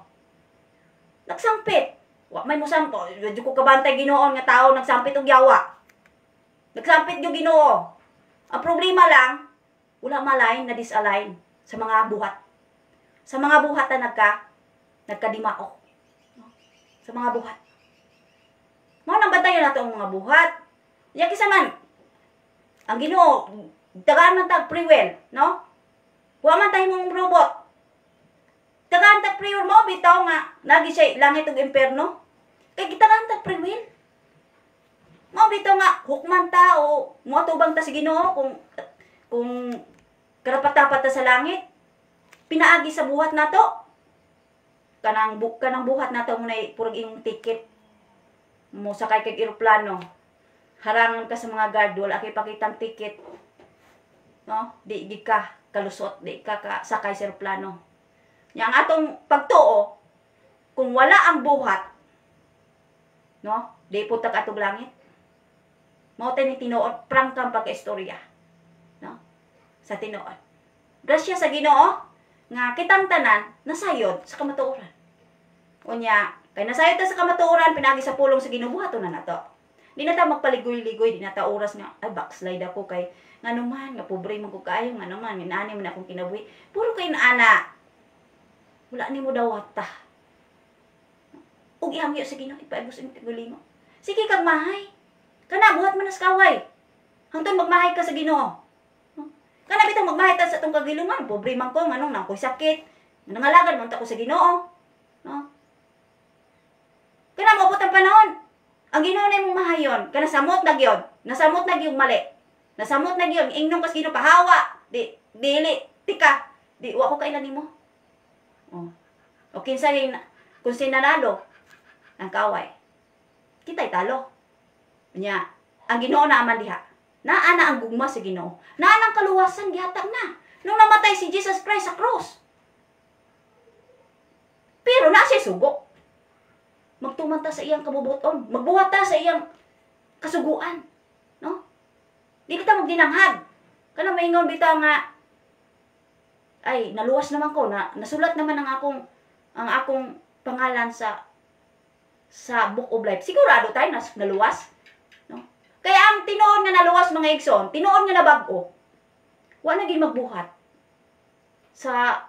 nagsampit. Wa may mosampo di ko kabantay Ginoo nga tao nagsampit og yawa. Nagsampit yung Ginoo. Ang problema lang, wala malain na disalign sa mga buhat. Sa mga buhat na nagkadimao, no? Sa mga buhat. Mao nang bantayan nato ang mga buhat. Ya kisa man ang Ginoo, tagaan man tag free will, no? Wa man tayo mong robot. Tagaan tag free will mo bitaw nga nagi siya langit ug impierno. Kay gitagaan tag free will. Mao bitaw nga hukman ta o moatubang ta sa Ginoo kung karapat-dapat ta sa langit. Pinaagi sa buhat nato. Kanang kanang buhat nato mo na purag imong ticket. Mo sakay kag eroplano. Harangan ka sa mga guard, wala kay pakitang ticket. No? Di gi ka kalusot, di ka sakay sa eroplano. Nya ang atong pagtuo, kung wala ang buhat, no? Di po ta kaatog langit. Mao ni tinuod, prangkang pagka-istorya. No? Sa tinuod. Grasya sa Ginoo nga kitang tanan nasayod sa kamatuoran. Unya, kay nasayod ta sa kamatuoran pinaagi sa pulong sa Ginoo, buhaton na nato. Di na ta magpaligoy-ligoy, di na ta oras nga ay backslide ako kay ngano man nga pobre man ko kaayo, ngano man inaani man akong kinabuhi. Puro kay ana. Wala nimo dawata. Ug ihangyo sa Ginoo, ipaubos ang kagalingon. Sige kag mahay. Kana buhat man nas kaway. Hangtod magmahay ka sa Ginoo. Kana bitong magmahay ta sa atong kagilungan, pobre man ko, nganong na ako'y sakit. Nangalagad man ta ko sa Ginoo. No? Kana moabot ang panahon. Ang Ginoo na imong mahayon, kana samot na gyud. Nasamot na gyud mali. Nasamot na gyud ingnon kas Ginoo pahawa. Di dili tika. Di wa ko kailan nimo. Oh. O kinsa rin kung sinanalo ang kaway. Kita'y talo. Nya, ang Ginoo na aman diha. Naa na ang gugma sa Ginoo. Naa ang kaluwasan gihatag na nung namatay si Jesus Christ sa cross. Pero naa siya sugo. Magtuman ta sa iyang kabubuton, magbuhat ta sa iyang kasuguan, no? Dili ta magdinanghag. Kana maingon bitaw nga ay naluwas naman ko, na nasulat naman ang akong pangalan sa Book of Life. Sigurado tayo nas naluwas, no? Kaya ang tinuod nga naluwas, mga igsoon, tinuod nga nabag-o, wa na gid magbuhat sa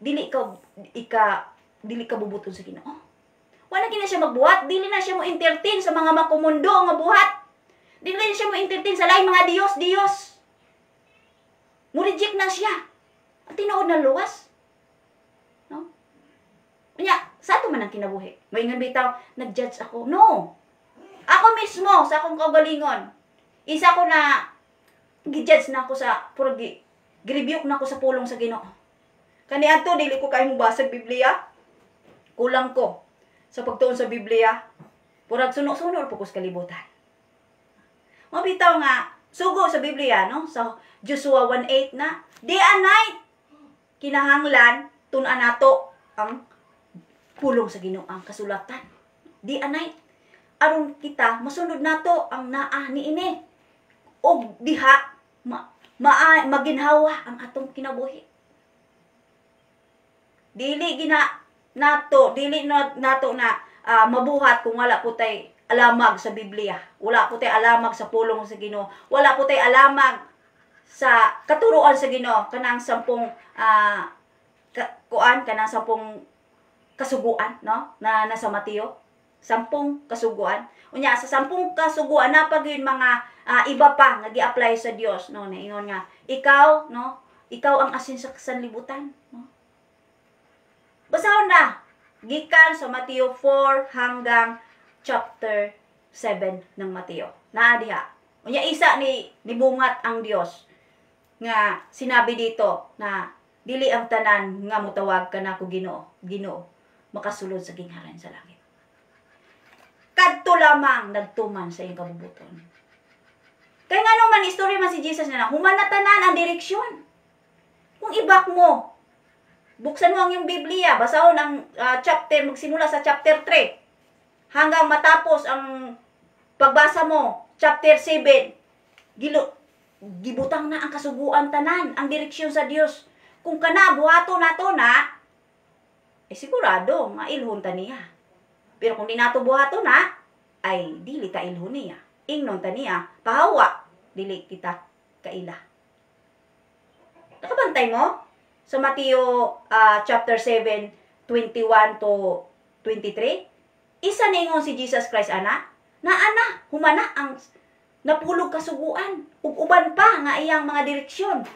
dili ka ika dili ka bubuton sa Ginoo. Wa na gid na siya magbuhat, dili na siya mo entertain sa mga makumundo nga buhat. Dili na siya mo entertain sa laing mga Diyos, Diyos. Mo reject na siya. Ang tinuod na luwas. No? Unya, sa ato man ang kinabuhi. Moingon bitaw, nag-judge ako. No. Ako mismo, sa akong kaugalingon, isa ko na, gi-judge na ako sa, puro gi-rebuke na ako sa pulong sa Ginoo. Kani adto dili ko kay mo basag Biblia. Kulang ko sa pagtuon sa Biblia. Purag suno-suno po ko sa kalibutan. Mabitaw nga sugo sa Biblia, no? Sa Joshua 1:8 na day and night kinahanglan tun-an nato ang pulong sa Ginoo, ang kasulatan. Day and night aron kita masunod nato ang naa niini og diha maginhawa ang atong kinabuhi. Dili gina nato, dili na nato na mabuhat kung wala po tay alamag sa Biblia. Wala po tay alamag sa pulong sa Ginoo. Wala po tay alamag sa katuruan sa Ginoo, kanang 10 kuan, kanang 10 kasuguan, no, na nasa Mateo, 10 kasuguan. Unya sa 10 kasuguan na pag yun mga iba pa nga gi-apply sa Dios, no, naingon nga ikaw, no, ikaw ang asin sa sanlibutan, no. Basahon na gikan sa Mateo 4 hanggang chapter 7 ng Mateo. Naa diha. Unya isa ni nibungat ang Dios nga sinabi dito na dili ang tanan nga mutawag kanako Ginoo, Ginoo makasulod sa gingharian sa langit. Kadto lamang nagtuman sa iyang kabubuton. Kay ngano man istorya man si Jesus na human na tanan ang direksyon. Kung ibak mo, buksan mo ang iyong Biblia, basahon ang chapter, magsimula sa chapter 3 hanggang matapos ang pagbasa mo, chapter 7. Gilo, gibutang na ang kasuguan tanan, ang direksyon sa Dios. Kung kana buhato nato na, eh sigurado nga ilhon ta niya. Pero kung di nato buhato na, ay dili ta ilhon niya. Ingnon ta niya, pahawa, dili kita kaila. Nakabantay mo? Sa Mateo chapter 7, 21 to 23, isa ningon si Jesus Christ ana, na ana, humana ang napulog kasuguan, ug uban pa nga iyang mga direksyon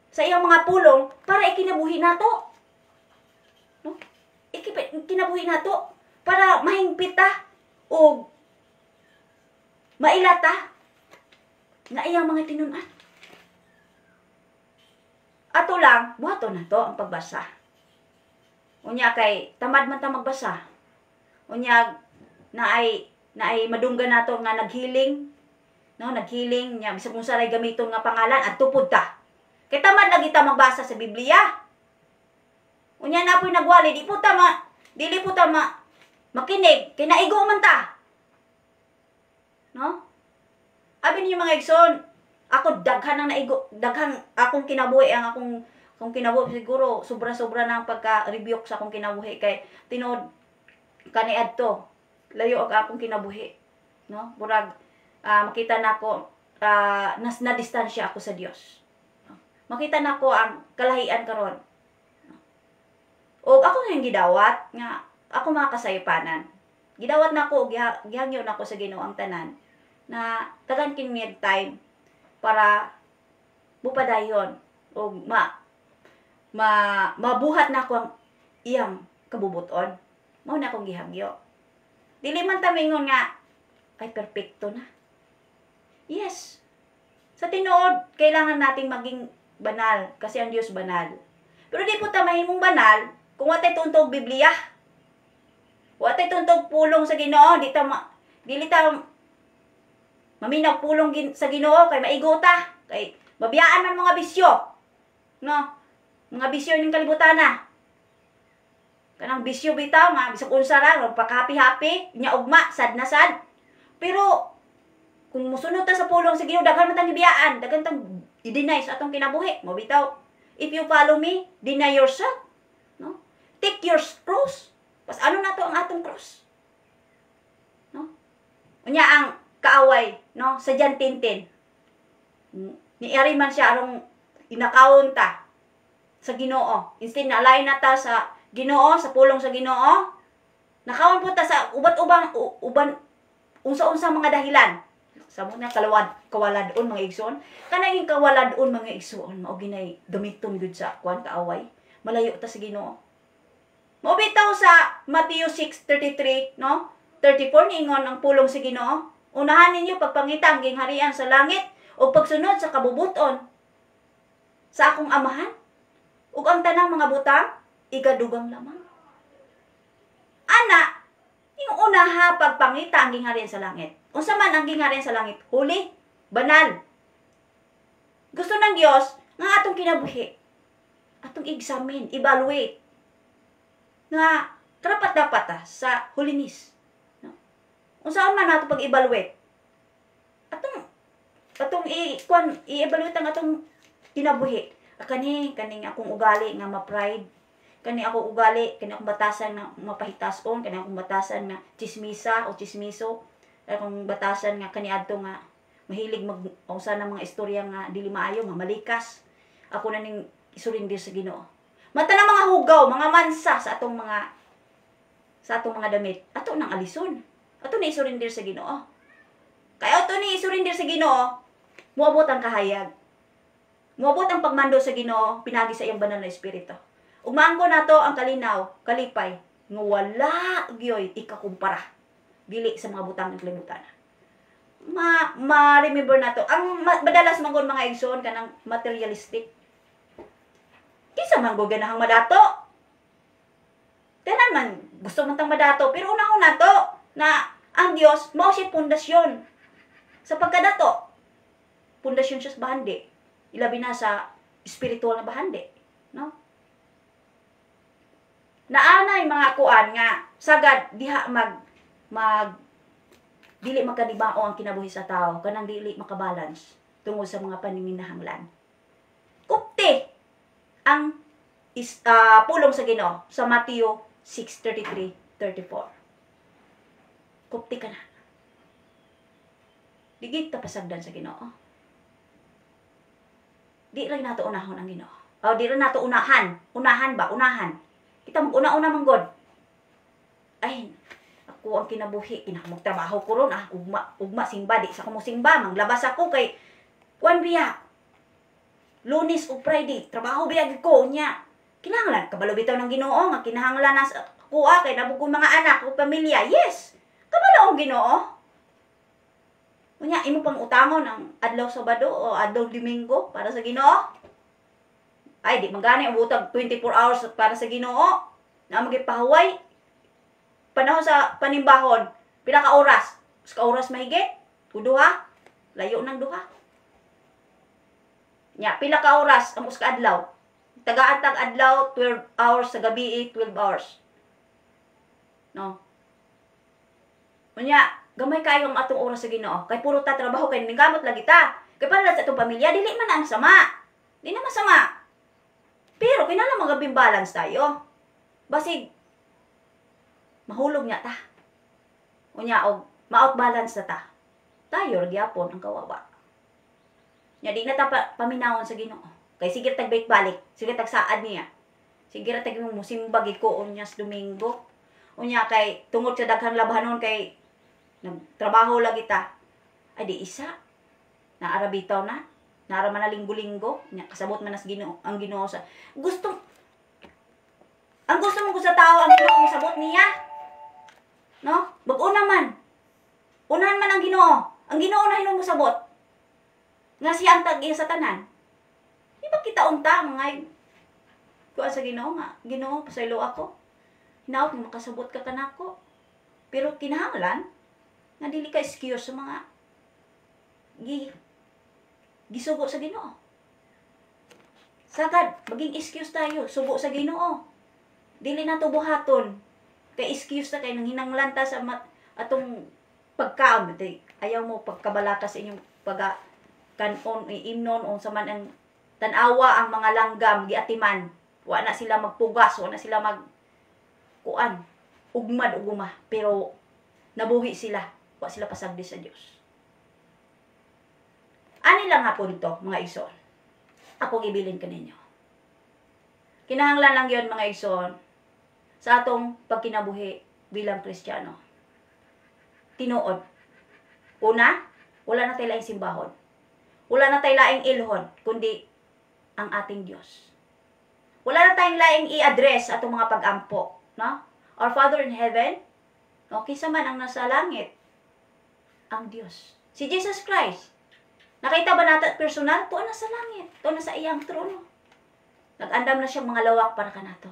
sa iyang mga pulong para ikinabuhi nato. No? Ikinabuhi nato para mahingpit ta og mailata nga iyang mga tinun-an. Ato lang, buhaton na to ang pagbasa. Unya kay tamad man ta magbasa. Unya naay madunggan nato nga naghealing, no, naghealing nya bisag unsa ray gamiton nga pangalan, adto pud ta. Kay tamad lagi ta magbasa sa Biblia. Unya na po'y nagwali, di po ta ma dili po ta ma makinig kay naigo man ta. No? Abi ninyo, mga igsoon, ako daghan ang naigo, daghan akong kinabuhi, ang akong kung kinabuhi siguro sobra-sobra na ang pagka-rebuke sa akong kinabuhi kay tinuod kaniadto layo ang akong kinabuhi, no? Murag makita nako nas na distansya ako sa Dios, no? Makita nako ang kalahian karon, no? Og ako nga gidawat nga ako mga kasaypanan, gidawat nako, gihangyo nako sa Ginoo ang tanan na tagan kini time para mupadayon og ma ma mabuhat na ako ang iyang kabubuton. Mao na akong gihangyo. Dili man ta mingon nga ay perpekto na. Yes. Sa tinuod, kailangan nating maging banal kasi ang Dios banal. Pero di po ta mahimong banal kung wa tay tuntog Biblia. Wa tay tuntog pulong sa Ginoo, dili ta maminaw pulong sa Ginoo kay maigo ta, kay mabiyaan man mga bisyo. No? Mga bisyo ning kalibutan na. Kanang bisyo bitaw nga bisag unsa ra, pagka-happy-happy, nya ugma sad na sad. Pero kung musunod ta sa pulong sa Ginoo, daghan man tang gibiyaan, daghan tang i-deny sa atong kinabuhi. Mo bitaw, "If you follow me, deny yourself." No? Take your cross. Pas ano na to ang atong cross? No? Unya ang kaaway, no? Sa John 10:10. Niari man siya arong inakawon ta sa Ginoo. Instead na alay na ta sa Ginoo, sa pulong sa Ginoo, nakawon po ta sa ubat-ubang uban unsa-unsa mga dahilan. Sa mo na kalawad kawaladon, mga igsoon. Kanang kawaladon, mga igsoon, mao ginay gamiton gud sa kwan kaaway. Malayo ta sa Ginoo. Mao bitaw sa Matthew 6:33, no? 34, niingon ang pulong sa Ginoo. "Unahan ninyo pagpangita ang gingharian sa langit ug pagsunod sa kabubuton sa akong Amahan, ug ang tanang mga butang ikadugang lamang." Ana, yung unaha pagpangita ang gingharian sa langit. Unsa man ang gingharian sa langit? Holy, banal. Gusto ng Dios nga atong kinabuhi, atong examine, evaluate nga karapat dapat ta sa holiness. No? Unsaon man nato pag-evaluate? Atong i kuan i-evaluate ang atong kinabuhi. Ah, kani kaning akong ugali nga ma-pride, kani ako ugali, kani akong batasan nga mapahitason, kani akong batasan nga chismisa o chismiso, akong batasan nga kaniadto nga mahilig mag unsa na mga istorya nga dili maayo, nga malikas. Ako na ning isurrender sa Ginoo. Mata na mga hugaw, mga mansa sa atong mga damit, ato nang alison. Ato na isurrender sa Ginoo. Kaya ato ni isurrender sa Ginoo, moabot ang kahayag. Moabot ang pagmando sa Ginoo pinagi sa iyang Banal na Espiritu. Ug maangko nato ang kalinaw, kalipay nga wala gyoy ikakumpara dili sa mga butang ng kalibutan. Ma ma-remember nato ang madalas man gud, mga igsoon, kanang materialistic. Kinsa man gud ganahang madato? Tanan man gusto man tang madato, pero unahon nato na ang Dios mao siya pundasyon sa pagkadato. Pundasyon siya sa bahandi. Ilabi na sa spiritual na bahandi, no? Naanay mga kuan nga sagad diha mag mag dili makadibao ang kinabuhi sa tao, kanang dili makabalance tungod sa mga paninginahanglan. Kupti ang pulong sa Ginoo sa Matthew 6:33-34. Kupti ka na. Digit ta pasagdan sa Ginoo. Di lang nato unahon ang Ginoo. O di lang nato unahan. Unahan ba? Unahan. Kita mag-una-una man god. Ay, ako ang kinabuhi, kinahanglan ko ron ah, ugma ugma simba, di sa ko mo simba, manglabas ako kay kuan biya. Lunes ug Friday, trabaho biya gid ko nya. Kinahanglan kabalo bitaw ng Ginoo nga kinahanglan na sa kuha kay nabog kong mga anak ug pamilya. Yes. Kabalo ang Ginoo. Unya imo pang utangon ang adlaw Sabado o adlaw Domingo para sa Ginoo. Ay, di man gani ang butag 24 hours para sa Ginoo. Na magipahuway panahon sa panimbahon, pila ka oras? Sa oras mahigit? O duha? Layo nang duha. Nya, pila ka oras ang usa ka adlaw? Tagaan tag adlaw 12 hours, sa gabi 12 hours. No. Unya, gamay kayo ang atong oras sa Ginoo. Kay puro ta trabaho, kay ningkamot lagi ta. Kay para lang sa atong pamilya, dili man ang sama. Di na masama. Pero kinahanglan magabing balance tayo. Basig mahulog niya ta. Unya og ma-outbalance na ta. Tayo ra gyapon ang kawawa. Nya di na ta paminawon sa Ginoo. Kay sige tag balik, sige tag saad niya. Sige ra tag musimba gid ko unya sa Domingo. Unya kay tungod sa daghang labahanon kay nagtrabaho lagi ta. Ay di isa. Naara bitaw na. Naara man na linggo-linggo. Nya kasabot man nas Ginoo ang Ginoo sa gusto. Ang gusto mo sa tao ang Ginoo mosabot niya. No? Bag-una man. Unahan man ang Ginoo. Ang Ginoo na hinuon mosabot. Nga siya ang tag-iya sa tanan. Di ba kita unta mga kuan sa Ginoo nga, "Ginoo, pasaylo ako. Hinaot nga makasabot ka kanako." Pero kinahanglan nga dili ka excuse sa mga gisugo sa Ginoo. Sagad, maging excuse tayo, sugo sa Ginoo. Dili na to buhaton. Kay excuse na kay nanghinanglan ta sa atong pagkaon. Di, ayaw mo pagkabalaka sa inyong pag kanon, iimnon, unsa man ang tan-awa ang mga langgam giatiman. Wa na sila magpugas, wa na sila mag kuan, ugmad ug guma, pero nabuhi sila, wa sila pasagdi sa Dios. Ani lang hapon to, mga igsoon. Akong ibilin kaninyo. Kinahanglan lang yon, mga igsoon, sa atong pagkinabuhi bilang Kristiyano. Tinuod. Una, wala na tayo laing simbahon. Wala na tayo laing ilhon, kundi ang ating Diyos. Wala na tayong laing i-address atong mga pag-ampo. No? Our Father in heaven, no? Kinsa man ang nasa langit? Ang Diyos. Si Jesus Christ. Nakita ba natin personal? Tuon na sa langit. Tuon na sa iyang trono. Nag-andam na siyang mga lawak para kanato.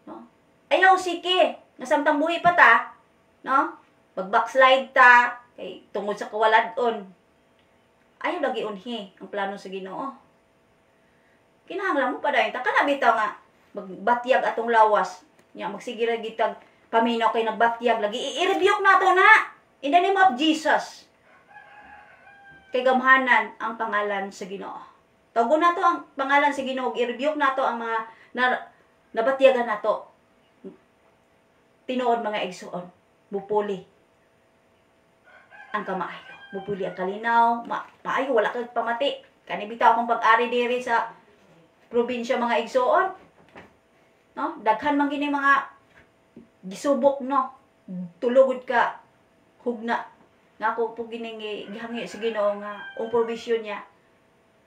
No? Ayaw, sige. Nga samtang buhi pa ta, no? Mag-backslide ta, kay tungod sa kawaladon. Ayaw lagi unhi ang plano sa Ginoo. Kinahanglan mo pa dayon ta, kana bitaw nga magbatyag atong lawas. Nya magsige ra gitag paminaw kay nagbatyag lagi, i-rebuke nato na in the name of Jesus. Kay gamhanan ang pangalan sa Ginoo. Tawgon nato ang pangalan sa Ginoo, i-rebuke nato ang mga nabatyagan nato. Tinuod, mga igsoon, mupuli ang kamaayo. Mupuli ang kalinaw, maayo, wala kag pamati. Kani bitaw akong pag-ari diri sa probinsya, mga igsoon. No? Daghan man gini mga gisubok, no. Tulugod ka hugna nga ako po gining gihangi sa Ginoo nga ang provision niya,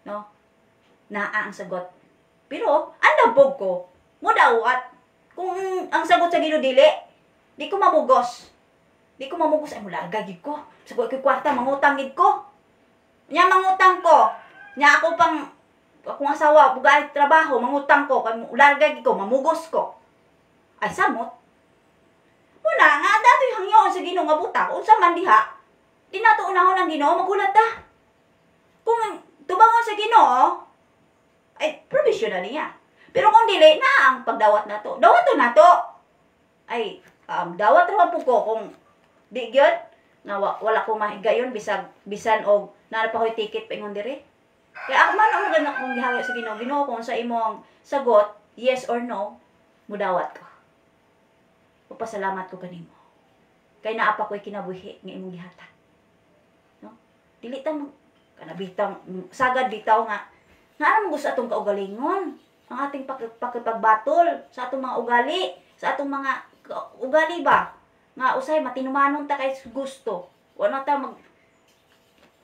no, naa ang sagot. Pero andam ko mo dawat kung ang sagot sa Ginoo dili, di ko mamugos. Di ko mamugos, ay mularga gid ko. Sa ko kwarta, mangutang gid ko. Nya mangutang ko. Nya ako pang akong asawa bugay trabaho, mangutang ko kay larga gid ko, mamugos ko. Ay samot. Muna nga datoy hangyoon sa Ginoo nga buta, unsa man diha. Di nato unahon ang Ginoo, magulat ta. Kung tubangon sa Ginoo, ay provision na niya. Pero kung dili na ang pagdawat nato, dawaton nato. Ay dawat ra po ko kung di gyud nga wala ko mahigayon bisag bisan og naa pa koy ticket paingon diri. Kaya ako man ang maganda kung gihangyo sa Ginoo, "Ginoo, kung sa imong sagot, yes or no, mudawat ko. Papasalamat ko kanimo. Kay naa pa ko'y kinabuhi nga imong gihatag." No? Dili ta mo kana bitaw sagad bitaw nga naa man gusto atong kaugalingon ang ating pakipagbatol sa atong mga ugali, sa atong mga ugali ba nga usay matinumanon ta kay gusto. Wala ta mag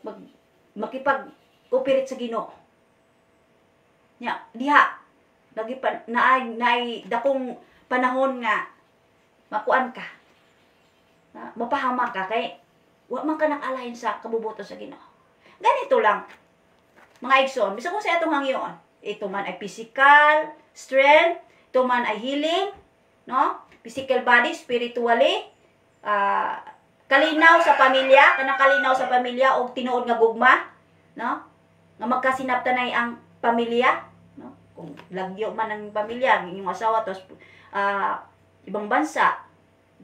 mag makipag cooperate sa Ginoo. Nya diha lagi pa naay naay dakong panahon nga makuan ka. Na, mapahamak ka kay wa man ka nakalain sa kabubuton sa Ginoo. Ganito lang, mga igsoon, bisag kung sa atong hangyoon, ito man ay physical strength, ito man ay healing, no? Physical body, spiritually, kalinaw sa pamilya, kanang kalinaw sa pamilya og tinuod nga gugma, no? Nga magkasinabtanay ang pamilya, no? Kung lagyo man ang pamilya, ang inyong asawa tos ibang bansa,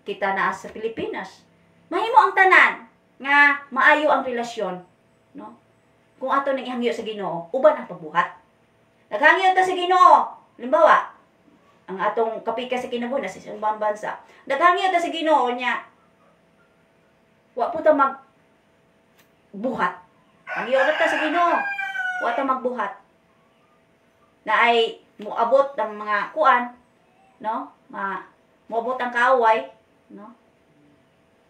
kita naa sa Pilipinas. Mahimo ang tanan nga maayo ang relasyon, no? Kung ato nang ihangyo sa Ginoo, uban ang pagbuhat. Naghangyo ta sa Ginoo. Halimbawa, ang atong kapika sa kinabuhi nasa ibang bansa. Naghangyo ta sa Ginoo nya. Wa po ta mag buhat. Hangyo ra ta sa Ginoo. Wa ta magbuhat. Na ay moabot ang mga kuan, no? Moabot ang kaaway, no?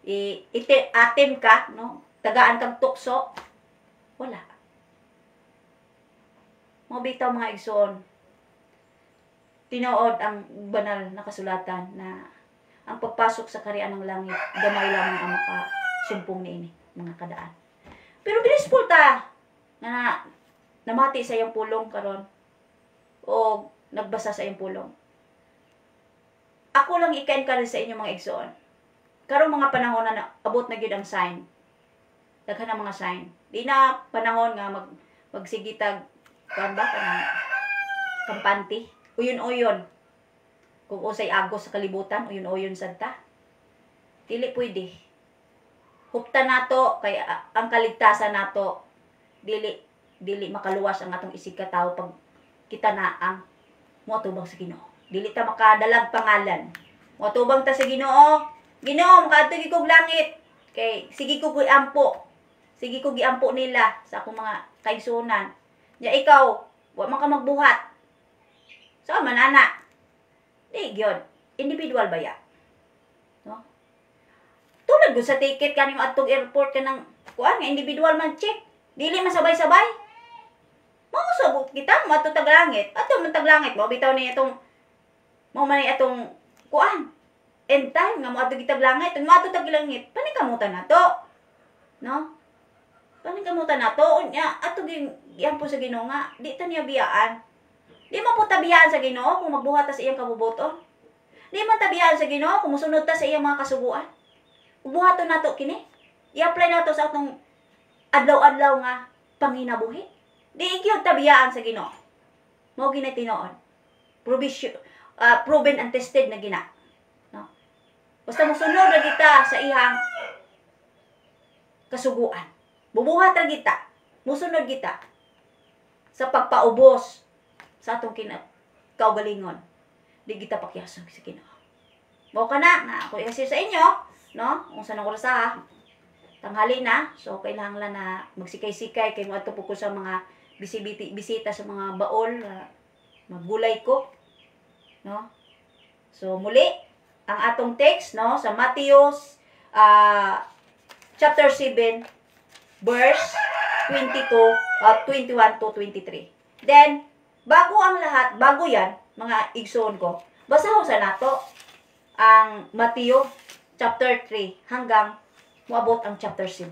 I ite atim ka, no? Tagaan kang tukso. Wala. Mao bitaw, mga igsoon. Tinuod ang banal na kasulatan na ang pagpasok sa kaharian ng langit, gamay lamang ang makasumpong niini mga kadaan. Pero grateful ta nga namati sa iyang pulong karon o nagbasa sa iyang pulong. Ako lang ika-encourage sa inyo, mga igsoon. Karong mga panahon na abot na gyud ang sign. Daghan ang mga sign. Di na panahon nga magsigitag kuan ba, kanang kampante. Uyon-uyon. Kung usay agos sa kalibutan, uyon-uyon sad ta. Dili pwede. Huptan nato kay ang kaligtasan nato, dili dili makaluwas ang atong isig katawo pag kita na ang moatubang sa Ginoo. Dili ta makadalag pangalan. Moatubang ta sa Ginoo. "Ginoo, makaadto gyud kog langit. Kay sige ko giampo. Sige ko giampo nila sa akong mga kaigsuonan." Nya ikaw, wa man ka magbuhat. Sa man ana? Di gyud. Individual ba ya? No? Tulad gud sa ticket kaning adtong airport, kanang kuan nga individual man check. Dili man sabay-sabay. Mao sabot kita moadto tag langit. Adto man tag langit, mao bitaw ni atong mao man ni atong kuan. End time nga moadto kitag langit, ug moadto tag langit, paningkamutan nato. No? Paningkamutan nato unya ato ging giampo sa Ginoo nga di ta niya biyaan. Di man po ta biyaan sa Ginoo kung magbuhat ta sa iyang kabubuton. Di man ta biyaan sa Ginoo kung mosunod ta sa iyang mga kasuguan. Buhaton nato kini. I-apply nato sa atong adlaw-adlaw nga panginabuhi. Di gyud ta biyaan sa Ginoo. Mao gina tinuod. Provision, proven and tested na gina. No? Basta mosunod ra kita sa iyang kasuguan. Bubuhat ra kita. Musunod kita sa pagpaubos sa atong kaugalingon. Di kita pakiyason sa Ginoo. Mao kana nga ako i sa inyo, no? Kung sa oras ha, tanghali na, so kailangan lang na magsikay-sikay kay moadto po ko sa mga bisita sa mga baol, maggulay ko, no? So muli, ang atong text, no, sa Matthew chapter 7 verse 22, 21 to 23. Then bago ang lahat, bago yan, mga igsoon ko, basahon sa nato ang Matthew chapter 3 hanggang moabot ang chapter 7.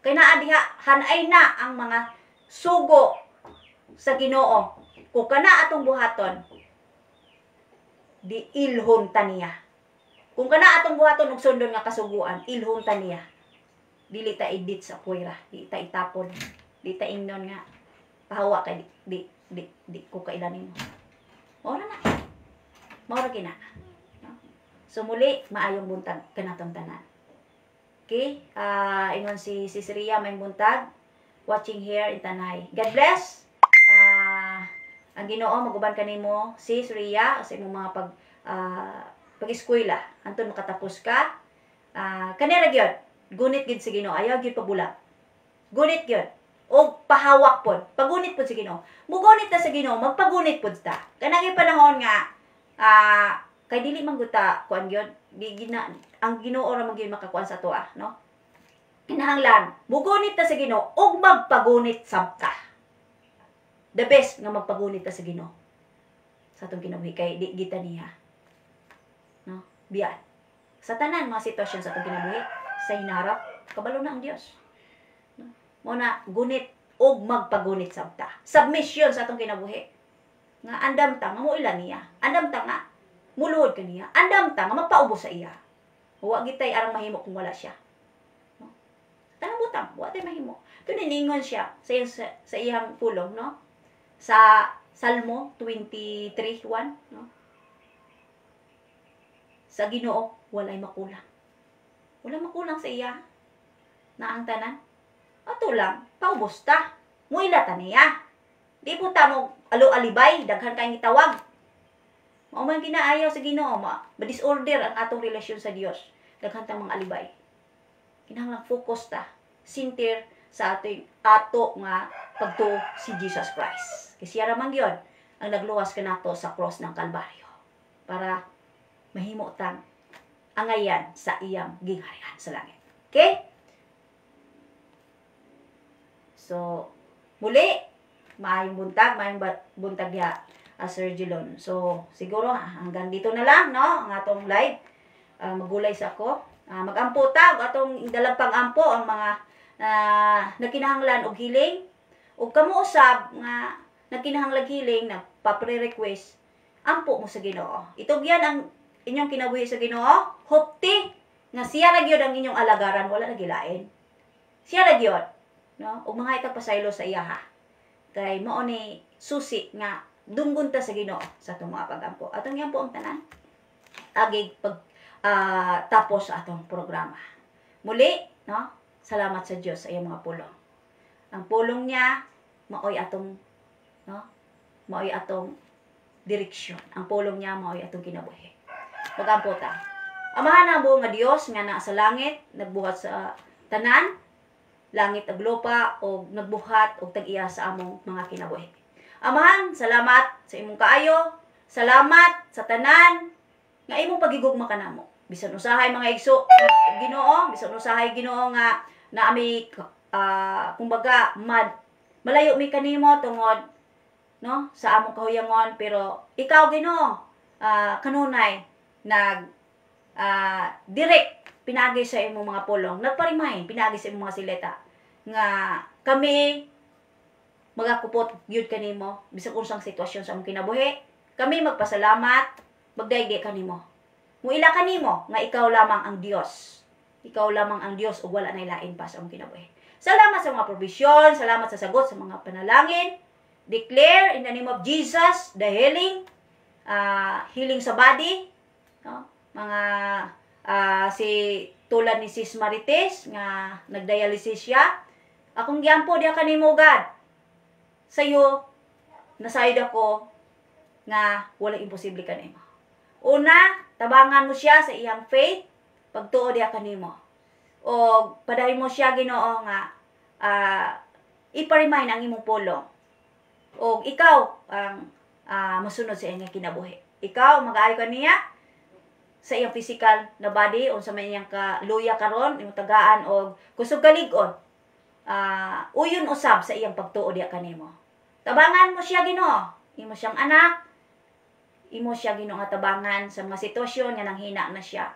Kay naa diha, hanay na ang mga sugo sa Ginoo. Kung kana atong buhaton, di ilhon ta niya. Kung kana atong buhaton og sundon nga kasuguan, ilhon ta niya. Dili ta edit sa puwera, di ta itapon, di ta ingnon nga pahawa kay di ko kaila nimo. Mao ra na. Mao ra kina. No? So muli, maayong buntag kanatong tanan. Okay? Ingon si Sis Ria, "Maayong buntag. Watching here in Tanay. God bless." Ang Ginoo maguban kanimo, Sis Ria, sa imong mga pag-eskwela. Anton makatapos ka. Kanira gyud. Gunit gyud sa Ginoo. Ayaw gyud pabulag. Gunit gyud. O pahawak pod. Pagunit pod sa Ginoo. Mugunit ta sa Ginoo, magpagunit pod ta. Kanang panahon nga kay dili man gud ta kuan gyud, di gina ang Ginoo ra man gyud makakuan sa atoa, no? Kinahanglan mugunit ta sa Ginoo ug magpagunit sab ta. The best nga magpagunit ta sa Ginoo sa atong kinabuhi kay di kita niya, no, biyan sa tanan mga sitwasyon sa atong kinabuhi sa hinarap. Kabalo na ang Dios, no? Mo na gunit ug magpagunit sab ta, submission sa atong kinabuhi nga andam ta nga moila niya, andam ta nga Muluhod kaniya. Andam ta nga magpaubos sa iya. Wa gitay arang mahimo kung wala siya. No? Tanang butang, wa tay mahimo. Tuningon siya sa iyang pulong, no? Sa Salmo 23:1, no? Sa Ginoo walay makulang. Wala makulang sa iya. Na ang tanan. Ato lang, paubos ta. Muila ta niya. Di po ta mo alo-alibay, daghan kayong itawag. Mao man ginaayaw sa Ginoo, ma-disorder ang atong relasyon sa Dios. Daghan tang mga alibay. Kinahanglan focus ta, center sa ating ato nga pagtuo si Jesus Christ. Kasi siya ra man gyud ang nagluwas kanato sa cross ng Kalbaryo para mahimo tang angayan sa iyang gingharian sa langit. Okay? So, muli, maayong buntag, maayong buntag diha, Sir Jelon. So, siguro hanggang dito na lang, no, ang atong live. Magulay sa ako. Magampo ta, ug atong dalag pang-ampo ang mga nagkinahanglan og healing. Ug kamo usab nga nagkinahanglan healing, nagpa-pre-request, ampo mo sa Ginoo. Itugyan ang inyong kinabuhi sa Ginoo, hopti nga siya ra gyud ang inyong alagaran, wala na gilain. Siya ra gyud, no? Ug mga itag pasaylo sa iya ha. Kay mao ni susi nga dunggon ta sa Ginoo sa atong mga pagampo. Atong giampo ang tanan. Agig pag tapos sa atong programa. Muli, no? Salamat sa Dios sa iyang mga pulong. Ang pulong niya maoy atong, no? Maoy atong direksyon. Ang pulong niya maoy atong kinabuhi. Magampo ta. Amahan na nga Dios nga naa sa langit, nagbuhat sa tanan, langit ug lupa, og nagbuhat og tag-iya sa among mga kinabuhi. Amahan, salamat sa imong kaayo, salamat sa tanan nga imong pagigugma kanamo. Bisan usahay mga igso Ginoo, bisan usahay Ginoo nga naami kumbaga malayo mi kanimo tungod, no, sa among kahuyangon, pero ikaw Ginoo, kanunay nag direct pinaagi sa imong mga pulong, nagparimahin pinaagi sa imong mga sileta nga kami magakupot gyud kanimo bisag unsang sitwasyon sa among kinabuhi. Kami magpasalamat, magdayeg kanimo. Muila kanimo nga ikaw lamang ang Dios. Ikaw lamang ang Dios ug wala nay lain pa sa among kinabuhi. Salamat sa mga provision, salamat sa sagot sa mga panalangin. Declare in the name of Jesus the healing, healing sa body, no? Mga si tulad ni Sis Marites nga nagdialysis siya. Akong giampo diha kanimo, God. Sayo nasayod ako nga wala imposible kanimo. Una, tabangan mo siya sa iyang faith, pagtuo diha kanimo. O padayon mo siya, Ginoo, nga ipa-remind ang imong pulong. O ikaw ang masunod sa iyang kinabuhi. Ikaw mag-aayo kaniya sa iyang physical na body unsa man iyang kaluya karon, imong tagaan og kusog kalig-on. Uyon usab sa iyang pagtuo diha kanimo. Tabangan mo siya, Ginoo. Imo siyang anak. Imo siya, Ginoo, nga tabangan sa mga sitwasyon nga nanghina na siya.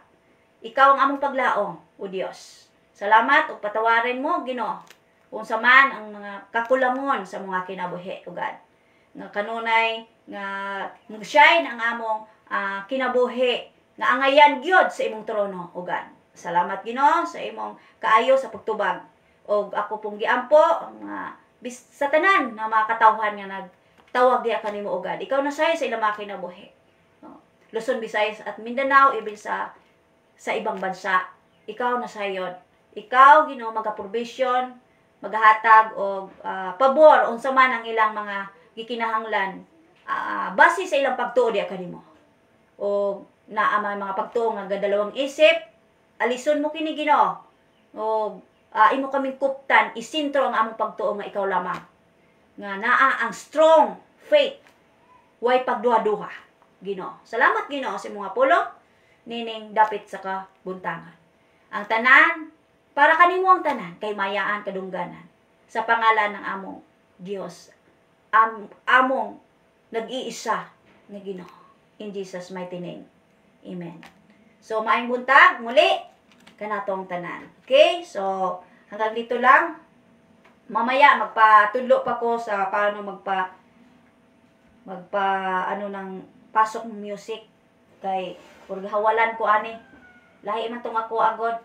Ikaw ang among paglaom, o Dios. Salamat ug patawarin mo, Ginoo, unsa man ang mga kakulangon sa mga kinabuhi, o God. Nga kanunay nga mag-shine ang among kinabuhi nga angayan gyud sa imong trono, o God. Salamat, Ginoo, sa imong kaayo sa pagtubag. Og ako pong giampo ang mga sa tanan nga mga katawhan nga nagtawag diha kanimo, o God. Ikaw na say sa ilang mga kinabuhi. No? Luzon, Visayas at Mindanao, even sa ibang bansa. Ikaw na sayon. Ikaw, Ginoo, maga-provision, magahatag og pabor unsa man ang ilang mga gikinahanglan base sa ilang pagtuo diha kanimo. O naa may mga pagtuo nga gadalawang isip, alison mo kini, Ginoo. O imo kaming kuptan, isintro ang among pagtuo nga ikaw lamang. Nga naa ang strong faith, way pagduha-duha, Ginoo. Salamat, Ginoo, sa imong pulong nining dapit sa kabuntangan. Ang tanan para kanimo, ang tanan kay mayaan kadungganan sa pangalan ng among Dios, among nag-iisa nga Ginoo. In Jesus' mighty name. Amen. So maayong buntag muli kanatong tanan. Okay? So hanggang dito lang. Mamaya magpatudlo pa ko sa paano magpa magpa ano ng pasok ng music. Kay murag hawalan ko ani. Lahi man tong ako agod.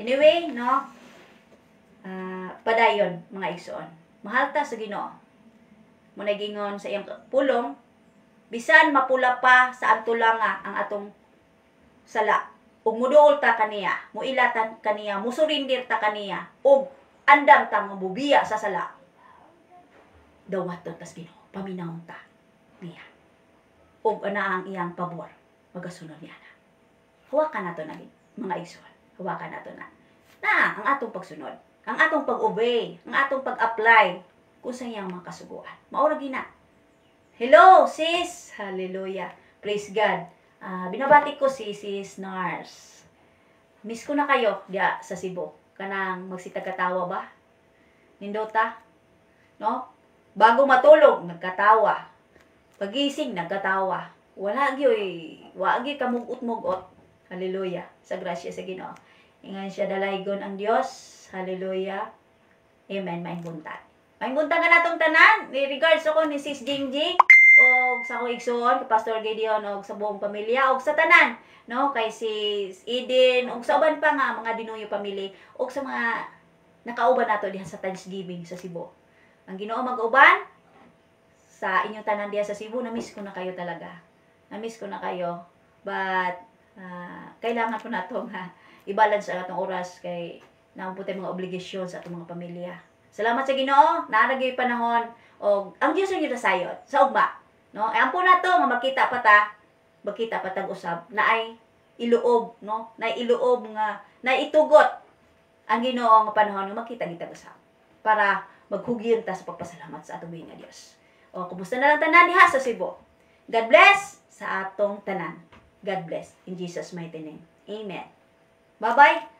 Anyway, no? Padayon, mga igsoon. Mahal ta sa Ginoo. Mao gingon sa iyang pulong, bisan mapula pa sa antulanga ang atong sala, ug muduol ta kaniya, muila ta kaniya, musurindir ta kaniya, ug andam ta nga mubiya sa sala, dawaton tas Ginoo, paminawon ta niya. Ug ana ang iyang pabor, magasunod niya na. Hawakan nato na, mga igsoon. Hawakan nato na. Na ang atong pagsunod, ang atong pag-obey, ang atong pag-apply kung sa iyang mga kasuguan. Mao ra gina. Hello, sis! Hallelujah. Praise God. Binabati ko si Sis Nars. Miss ko na kayo diya sa Cebu. Kanang magsitag-katawa ba? Nindota? No? Bago matulog, nagkatawa. Pagising, nagkatawa. Wala gyoy, wa gyoy kamugot-mugot. Hallelujah. Sa grasya sa Ginoo. Ingan siya, dalaygon ang Dios. Hallelujah. Amen. Maayong buntag. Maayong buntag nga natong tanan. Ni regards ako ni Sis Jingjing og sa akong igsoon kay Pastor Gideon og sa buong pamilya og sa tanan, no, kay si Eden og sa uban pa nga mga Dinuyo family og sa mga nakauban nato diha sa Thanksgiving sa Cebu. Ang Ginoo mag-uban sa inyong tanan diha sa Cebu. Na-miss ko na kayo talaga. Na-miss ko na kayo. But kailangan po nato nga i-balance ang atong oras kay naa po tay mga obligasyon sa atong mga pamilya. Salamat sa Ginoo, naa ra gyud panahon og ang Dios ang sayod sa ugma. No? Ay ampo nato nga makita pa ta, makita pa tag usab na ay iluob, no? Na iluob nga na itugot ang Ginoo nga panahon nga makita kita usab para maghugyon ta sa pagpasalamat sa atong buhi nga Dios. O kumusta na lang tanan diha sa Cebu. God bless sa atong tanan. God bless in Jesus' mighty name. Amen. Bye-bye.